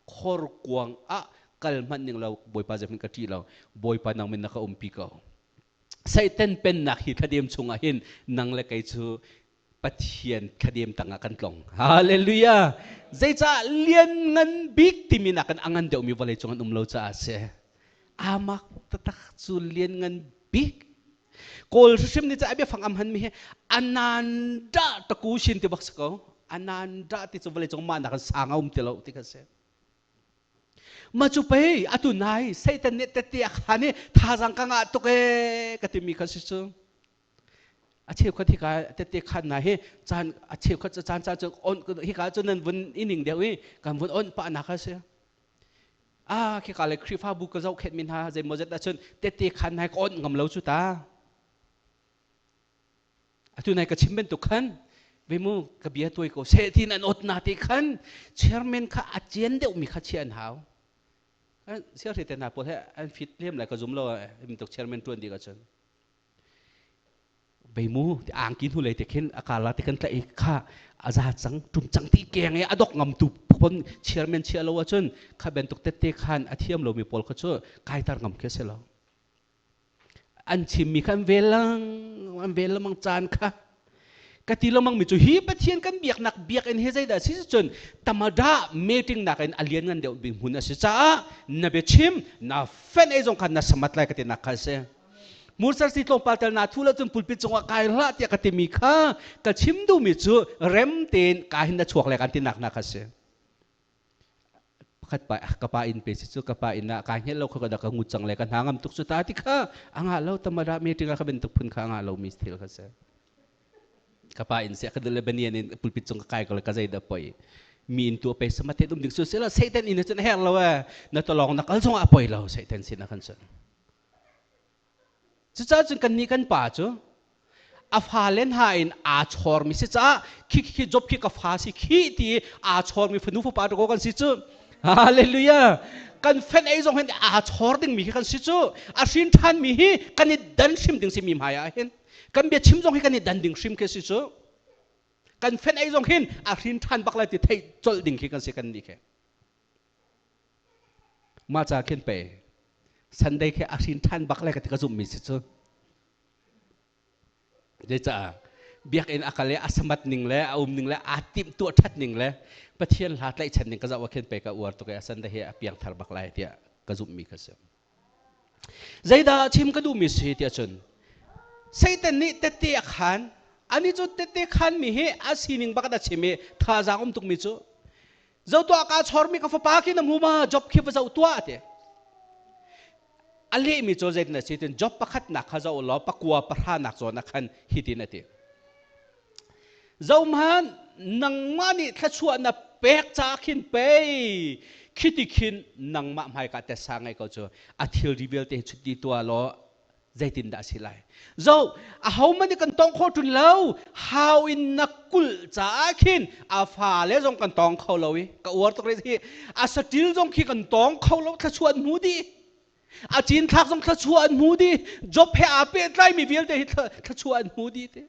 [SPEAKER 10] khorkuang ah kal hmanh ning lo Bawipa zeihmanh ka ṭih lo. Bawipa nang min na ka umpi ko. Satan pennak hi thladem chungah hin nang le kei cu Pathian thladem tangah kan tlong. Hallelujah! Zeicah lianngan bik timi nakin a ngan deuhmi vawlei cung an um lo caah a si. Amak taktak cu lianngan bik. Kawl hrimhrim nih cun a biafang am hmanmi hi ananda taku shin ti bak si ko. Ananda ti cu vawlei cung mah nakin sang a um ti lo ti kha si. Ma cu pei atu nai Satan nih tette a khan i thazaang ka ngah tuk ee ka timi kha si cu. A cheukhat hika tette khan na hi caan a cheukhat cu caan caan cu on hika cu nan vun i ning deuh i kan vun on pah nak a si. Ah khika le Khrihfabu ka zohkhenh mi hna zeimawzet ahcun tette khan nai ka on ngam lo cu ta. Atu nai ka chim bantuk khan Ve mu ka bia tuai ko seh tin an ot na te khan chairman kha a cian deuh mi kha chia an hau. Siar te hna pawl he an fit lem lai ka zum lo im tuk chairman tuan di ka chun. Ve mu ti angki hnu lei te khin akala te kan tlaih kha aza cang tum cang ti keng e adok ngam tu phon chairman chia lo ahcun kha bentuk tette khan a thiam lo mi pawl kha cu kaitar ngam khi se lo. An chimmi kha an vel lang an vel lamang caan kha ka ti lamang mi cu hi Pathian kan biaknak biakinn hi zeidah si cun tamada meeting nak in a lian ngan deuh bik hmun a si caah na biachim na fen ei zong kha na samat lai ka ti nak kha a si. Mursar si tlawmpal tel na thu lo cun pulpit cungah kai hlah tiah ka timi kha ka chim duhmi cu rem tein ka hin na chuak le kan ti nak na kha si. Pakhat pa ka pa inn pe si cu ka pa inn ah kai hngelh lo kha ka da ka ngut cang le ka hna ngam tuk cu ta ti kha a ngah lo tamara meeting ah ka bentuk phun kha a ngah lo mi thil kha si. Ka pa inn se ka dule banian in pulpit cung ka kai ko le ka zei da poi mi in tu pe sama te dum ding su sila Satan in cun her lo e na tolong na kal zong a poi lo Satan sin a kan sun. Cucaah cun kannih kan pa cu a fale hna in aa chawrmi si caah khi khi job khi ka fa si khi ti aa chawrmi fanu fapa dakaw kan si cu. Hallelujah! Kan fen ei zong hin aa chawr dingmi khi kan si cu. A hrin ṭhanmi hi kan i dan hrim ding si mi hmai ah hin. Kan bia chim zong hi kan i dan ding hrim khi si cu. Kan fen ei zong hin a hrin ṭhan bak lai ti theih colh ding khi kan si kan nih khi. Mah ca khin pe Sunday khi a hrin ṭhan bak lai ka ti ka zumhmi si cu. Zeicah biakinn a kal i a samat ning le a um ning le aa timh tuah ṭhat ning le Pathian hla tlaihchan ning ka zoh ah khin pe ka uar tuk i a Sunday hi a piangthar bak lai tiah ka zumhmi kha si. Zeidah chim ka duhmi si tiah cun Satan nih tette a khan ani cu tette khanmi hi a sining bak a chim i thazaang um tukmi cu zo tuah ka chormi ka fapa khi na hmu ma Job khi va zoh tuah ti a lehmi cu zeitin a si tin Job pakhat nak kha zoh law pakua pahra nak zawn ah khan hitin a ti zohman nangmah nih thluachuah na pek ca khin pei khiti khin nangmah hmaika te sa ngai ko cu a thilri vialte chut di tua law zeitindah a si lai? Zo ahohmanh nih kan tong kho ṭun lo. Hau in na kulh caah khin a fale zong kan tong kho lo i ka uar tuk rih hi. A saṭil zong khi kan tong kho lo thluachuah an hmu dih. A cinthlak zong thluachuah an hmu dih. Job he aa pehtlaimi vialte hi thluachuah an hmu dih te.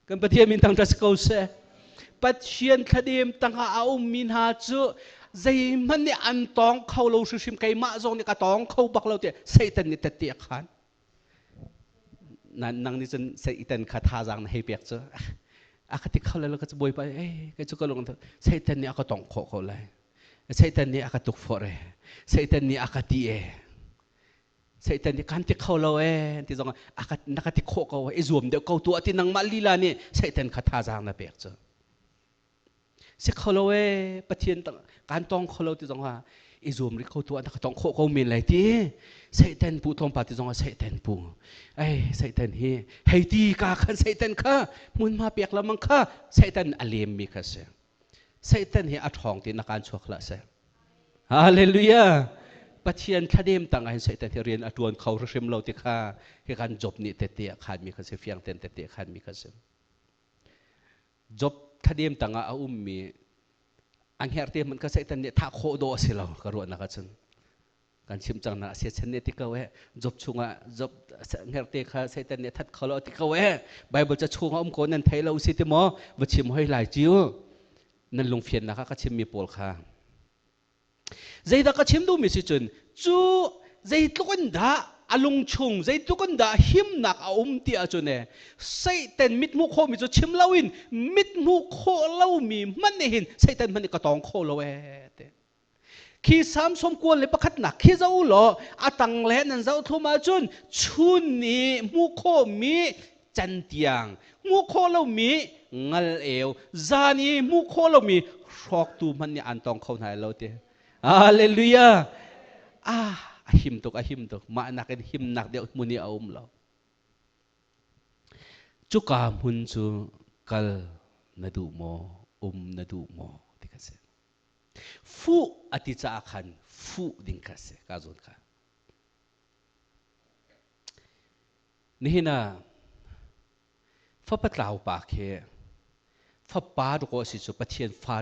[SPEAKER 10] Kan Pathian min thangṭhat si ko seh. Pathian thladem tangah a ummi hna cu zeihmanh nih an tawng kho lo hrimhrim keimah zong nih ka tawng kho bak lo tiah Satan nih tette a khan. Nang nih cun Satan kha thazaang na hei pek cu a ka ti kho lo ka cu Bawipa ei kei cu ka lung Satan nih a ka tawng khawh ko lai. Satan nih a ka tukforh e. Satan nih a ka ti e. Satan nih kan ti kho lo ee ti zong ah na ka ti khawh ko i zuam deuh ko tuah ti nangmah lila nih Satan kha thazaang na pek cu si kho lo ee Pathian kan tong kho lo ti zong ah i zuam rih ko tuah na ka tong khawh ko men lai ti Satan pu tlawmpal ti zong ah Satan pu ei Satan hi hei ti ka khan Satan kha hmunhma pek lamang kha Satan a lem mi kha si Satan hi a ṭhawng ti na kaan chuak hlah seh. Hallelujah! Pathian thladem tang ah hin Satan hi rian a ṭuan kho hrim lo ti kha hi kan Job nih tette a khanmi kha si, fiang ten tette a khanmi kha si. Job thladem tang ah a ummi a hngerhte hmanh kha Satan nih thah khawh dawh a si lo ka ruahnak ahcun. Kan chim cang na siachan nih ti ko eh Job chungah Job hngerhte kha Satan nih that kho lo ti ko eh Bible ca chungah um ko nan thei lo si ti maw va chim hoi lai ciu nan lungfiannak ah ka chimmi pawl kha zeidah ka chim duhmi si cun cu zeitluk in dah a lungchung zeitluk in dah himnak a um ti ahcun e Satan mithmuh khawhmi cu chim loin mithmuh khawh lomi hmanh nih hin Satan hmanh nih ka tawng kho lo ee ti. Khi Salm 91 khi zoh u law a tang le nan zoh thlum ahcun chun nih hmuh khawhmi cantiang, hmuh khawh lomi ngal eu, zan i hmuh khawh lomi hrawktu hmanh nih an tawng kho hna lo ti. Hallelujah! Ah, a him tuk, a him tuk. Mah nakin himnak deuh hmun i a um lo. Cuka hmun cu kal na duh maw, um na duh maw ti kha si. Fuh a ti caah khan fuh ding kha a si ka zawn kha. Nihin ah fapa tlau pa khi Fapa dawkaw si cu Pathian fa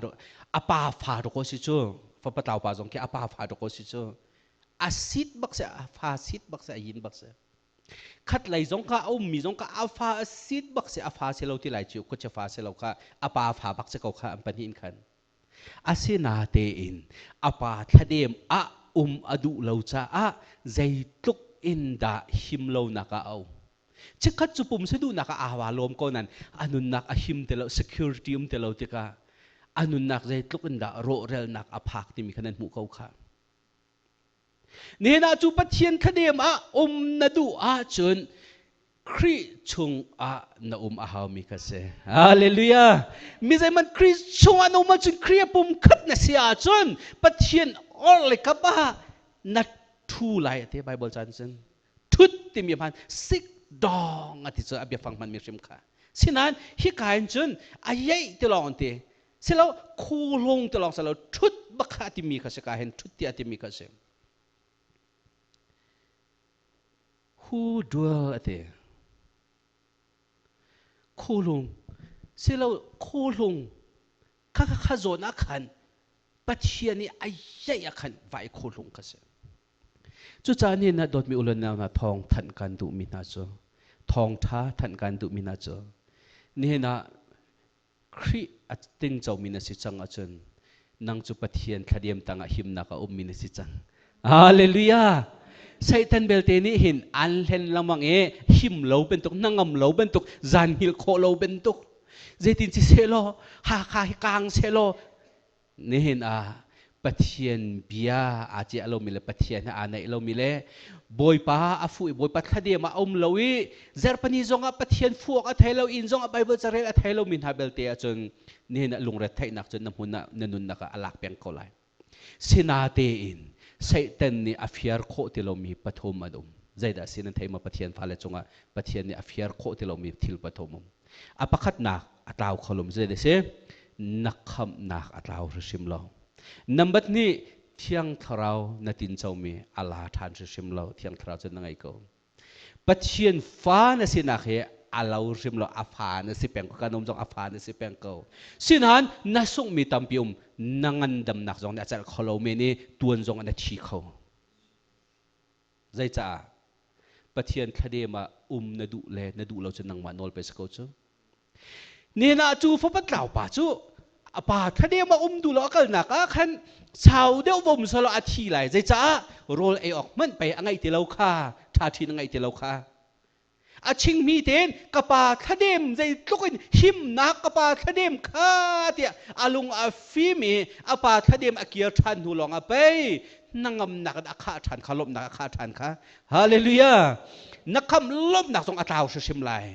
[SPEAKER 10] a pa fa dawkaw si cu fapa tlau pa zong khi a pa fa dawkaw si cu a sit bak si a fa sit bak si a yin bak si khat lei zong kha a ummi zong kha a fa a sit bak si a fa si lo ti lai cu khuachia fa si lo kha a pa fa bak si ko kha an pahnih in khan Asinatein a pa thladem ah um a duh lo caah zeitluk in dah him lonak ah a um. Chikkhat cu pum si duhnak ah aa lawm ko nain a nunnak a him ti lo, security um ti lo tikah a nunnak zeitluk in dah rawhralnak a phak timi kha nan hmuh ko kha. Nihin ah cu Pathian thladem ah um na duh ahcun Khrih chung ah na um a haumi kha si. Hallelujah. Mi zeihmanh Khrih chung ah na um ahcun Khrih a pum khat na si ahcun Pathian or le kap ah na thu lai ati Bible caan cun. Thut timi hman sik dong ati cu a biafang hman mi hrim kha. Sinain hika in cun a yeih ti lawng an ti. Silo khulung ti lawng silo thut bak kha timi kha si ka hin thut tiah timi kha si. Who dwell ati khulung silo khulung kha kha kha zawn ah khan Pathian i a yaih ah khan vai khulung kha si. Cucaah ni na dawtmi ulen nau hna thawng thanh kan duhmi hna cu thawngtha thanh kan duhmi hna cu nihin ah Khrih a tingcomi na si cang ahcun nang cu Pathian thladem tangah himnak a ummi na si cang. Hallelujah! Satan belte nih hin an hlen lengmang i him lo bantuk, hnangam lo bantuk, zan hngilh khawh lo bantuk. Zeitin si sehlaw, Hakha hi kang sehlaw, nihin ah Pathian bia aa ciah lomi le Pathian he aa naih lomi le Bawipa a fuh i Bawipa thladem ah a um lo i zarhpani zongah Pathian fuh awk a thei lo inn zongah Bible carel a thei lomi hna belte ahcun nihin ah lungre theihnak cun na hmun ah na nunnak ah a lak peng ko lai. Sinatein Satan nih a fiar khawh ti lomi pathum an um. Zeidah si nan thei maw Pathian fale cungah Pathian nih a fiar khawh ti lomi thil pathum um. A pakhatnak a tlau kho lomi zeidah si? Na khamhnak a tlau hrimhrim lo. Nambat nih Thiang Thlarau na tincomi a la ṭhan hrimhrim lo. Thiang Thlarau cu na ngei ko. Pathian fa na sinak hi a lo hrim lo, a fa na si peng ko. Kan um zong a fa na si peng ko. Sinain na sunghmi tampi um, na ngandamnak zong nih a celh kho lo men i tuan zong ah na thi kho. Zeicah? Pathian thladem ah um na duh le na duh lo cu nangmah nawl pe si ko cu. Nihin ah cu fapa tlau pa cu a pa thladem ah um duh lo a kalnak ah khan sau deuh vom solo a thi lai. Zeicah? Rawl ei awk hmanh pei a ngeih ti lo kha, ṭha ṭhin a ngeih ti lo kha. A chingmi tein ka pa thladem zeitluk in himnak ka pa thladem kha tiah a lung a fim i a pa thladem a kir ṭhan hnu lawng ah pei hnangamnak in a khah ṭhan kha lawmhnak a khah ṭhan kha hallelujah na khamh lawmhnak zong a tlau hrimhrim lai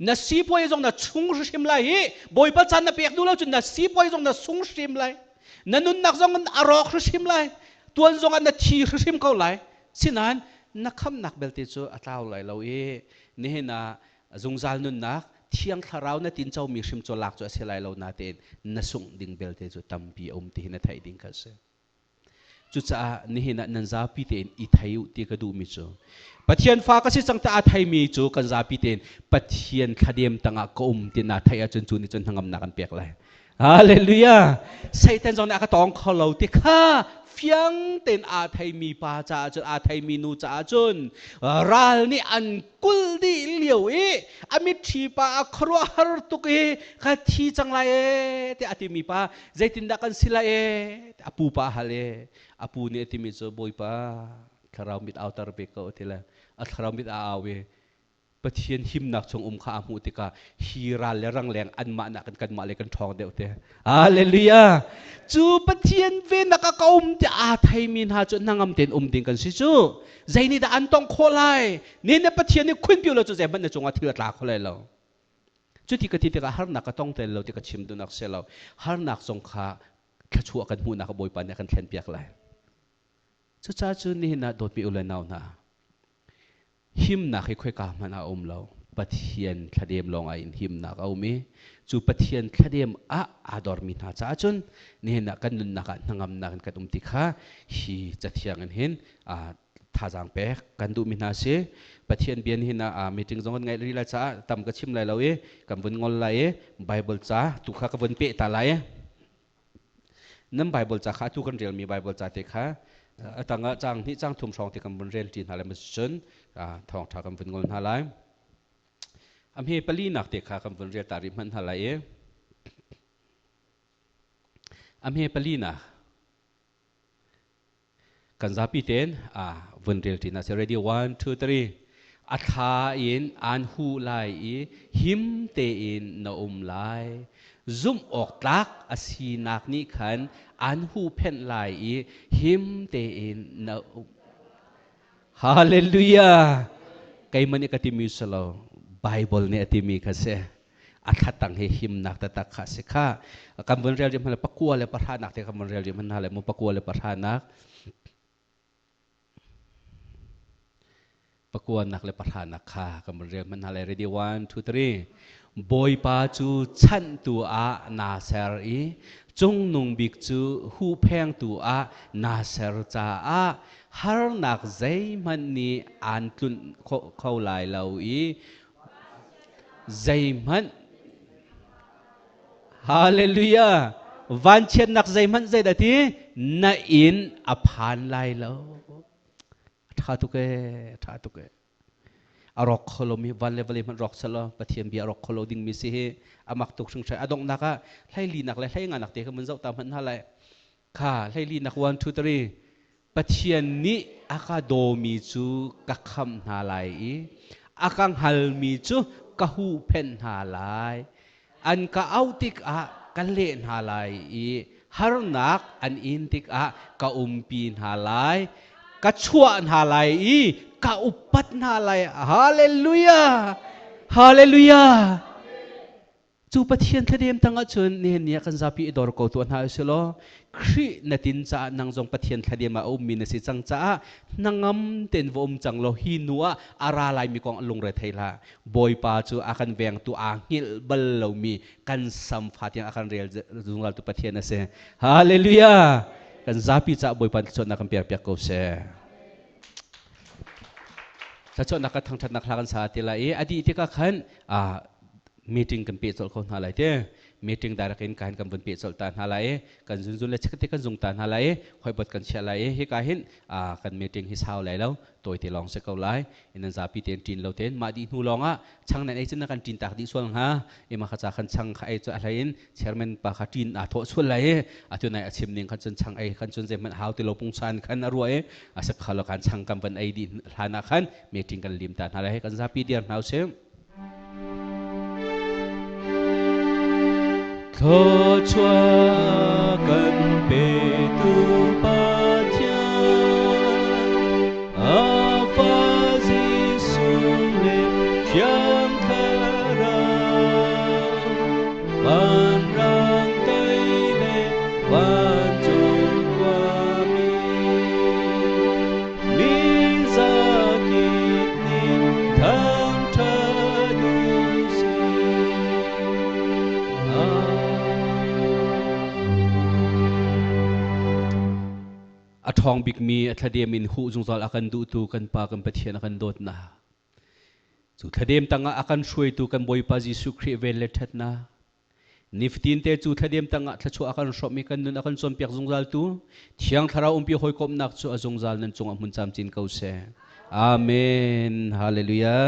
[SPEAKER 10] na sipuai zong na chung hrimhrim lai i bawipa caan na pek duh lo cun na sipuai zong na sung hrim lai na nunnak zong a rawk hrimhrim lai tuan zong ah na thi hrimhrim ko lai sinain na khamnak belte cu a tlau lai lo i nihin ah zungzal nunnak thiang thlarau na tincomi hrim cu lak cu a si lai lo natein na sungh ding belte cu tampi a um ti hi na theih ding kha a si Cucaah nihin ah nan zapi tein i thei u ti ka duhmi cu Pathian fa ka si cang tiah aa theimi cu kan zapi tein Pathian thladem tangah ka um ti naa theih ahcun cu nih cun hnangamnak an pek lai. Hallelujah! Satan zong nih a ka tawng kho lo ti kha fiang tein aa theimi pa caah cun aa theimi nu caah cun ral nih an kul dih lio i a mitthli pa a khuaruahhar tuk i ka thi cang lai ee tiah a timi pa zeitindah kan si lai ee a pu pa a hal i a pu nih a timi cu bawipa thlarau mit auter ve ko ti le a thlarau mit a au i Pathian himnak chung um kha a hmuh tikah hi ral le rangleng anmah nakin kanmah le kan ṭhawng deuh te. Hallelujah! Cu Pathian venak ah ka um ti aa theimi hna cu hnangam tein um ding kan si cu. Zei nih dah an tongh khawh lai? Ni na Pathian nih khunpiu lo cu zeihmanh na cungah thil a tla kho lai lo. Cuti ka ti tikah harnak ka tong tel lo ti ka chim duhnak si lo. Harnak zong kha thluachuah kan hmuhnak Bawipa nih a kan thlenpiak lai. Cucaah cun nihin ah dawtmi u le nau hna, himnak hi khoika hmanh ah a um lo. Pathian thladem lawng ah in himnak a um i cu Pathian thladem ah aa dormi hna caah cun nihin ah kan nunnak ah hnangamnak in kan um ti kha hi cathiang in hin. Thazaang pek kan duhmi hna si. Pathian bia nihin ah meeting zong kan ngeih rih lai caah tam ka chim lai lo i kan vun ngol lai i Bible ca tu kha ka vun peh ta lai. Nan Bible ca kha atu kan relmi Bible ca te kha atang ah caang hnih caang thum hrawng te kan vun rel ṭi hna lai ma cun thawngṭha kan vun ngol hna lai. A hme palinak te kha kan vun rel ta rih hmanh hna lai i a hme palinak kan zapi ten a vun rel ṭi hna sih. Ready 1 2 3 a thla in aan hu lai i him tein na um lai. Zumh awk tlak a sinak nih khan aan huhphenh lai i him tein na um. Hallelujah! Keimah nih ka timi si lo, Bible nih a timi kha si. A thlatang hi himnak taktak kha si kha. Kan vun rel rih hmanh pakua le pahranak te kan vun rel rih hmanh hna le mu pakua le pahranak. Pakuanak le pahranak kha kan vun rel hmanh hna le ready 1 2 3. Bawipa cu chanhtu ah naa ser i cungnung bik cu huhphengtu ah naa ser caah harnak zeihmanh nih aan tlunh khawh kho lai lo i zeihmanh Hallelujah! Vanchiatnak zeihmanh zeidah ti na inn a phan lai lo. Ṭha tuk ee, ṭha tuk ee. A rawk kho lomi van le vawlei hmanh rawk selaw Pathian bia a rawk kho lo dingmi si hi a mak tuk hringhran. A donghnak ah hleilinak le hleinganak te kha mun zoh ta hmanh hna lai. Kha hleilinak 1 2 3 Pathian nih a ka dawmi cu ka khamh hna lai i a ka hngalmi cu ka huhphenh hna lai. An ka auh tikah ka leh hna lai i harnak an in tikah ka umpi hna lai. Ka chuah hna lai i ka upat hna lai. Hallelujah! Hallelujah! Cu Pathian thladem tangah cun nihin ni ah kan zapi i dor ko tuah hna usih law Khrih na tin caah nang zong Pathian thladem ah a ummi na si cang caah hnangam tein va um cang law hi hnu ah a ra laimi kong lungre thei hlah. Bawipa cu a kan vengtu aa hngilh bal lomi kan samfa tiang a kan rel zungzaltu Pathian a si. Hallelujah! Kan zapi caah Bawipa thluachuahnak kan pek piak ko seh. Thluachuahnak ka thangṭhatnak hla kan sa ti lai i a dih tikah khan meeting kan peh colh ko hna lai te meeting direct in kahin kan vun peh colh ta hna lai i kan zunzun le chikkhat kan zung ta hna lai i hoibot kan chiah lai i hika hin kan meeting hi sau lai lo tawi te lawng si ko lai in nan zapi tein ṭin lo tein mah dih hnu lawng ah chang nan ei cun na kan ṭin tak dih sual hnga ima kha ca khan chang kha ei cu a hlei in chairman pa kha ṭin aa thawh sual lai i atu nai a chim ning khan cun chang ei khan cun zeihmanh hau ti lo pungsan khan a ruah i a sak kha lo kan chang kan van ei dih hlan ah khan meeting kan lim ta hna lai kan zapi diar hna usih. Thluachuah kan petu Pathian, a Fa Jesuh le Thiang Thlarau, vanrang tei le vancung khuami, mi zakip nih thangṭhat u sih. A ṭhawng bikmi a thladem in huh zungzal a kan duhtu kan Pa kan Pathian a kan dawtnak. Cu thladem tangah a kan hruaitu kan Bawipa Jesuh Khrih vel le ṭhatnak. Nifatin te cu thladem tangah thluachuah a kan hrawmh i kan nun a kan cawnpiak zungzaltu Thiang Thlarau umpi hawikomhnak cu a zungzal nan cungah hmun camcin ko seh. Amen. Hallelujah.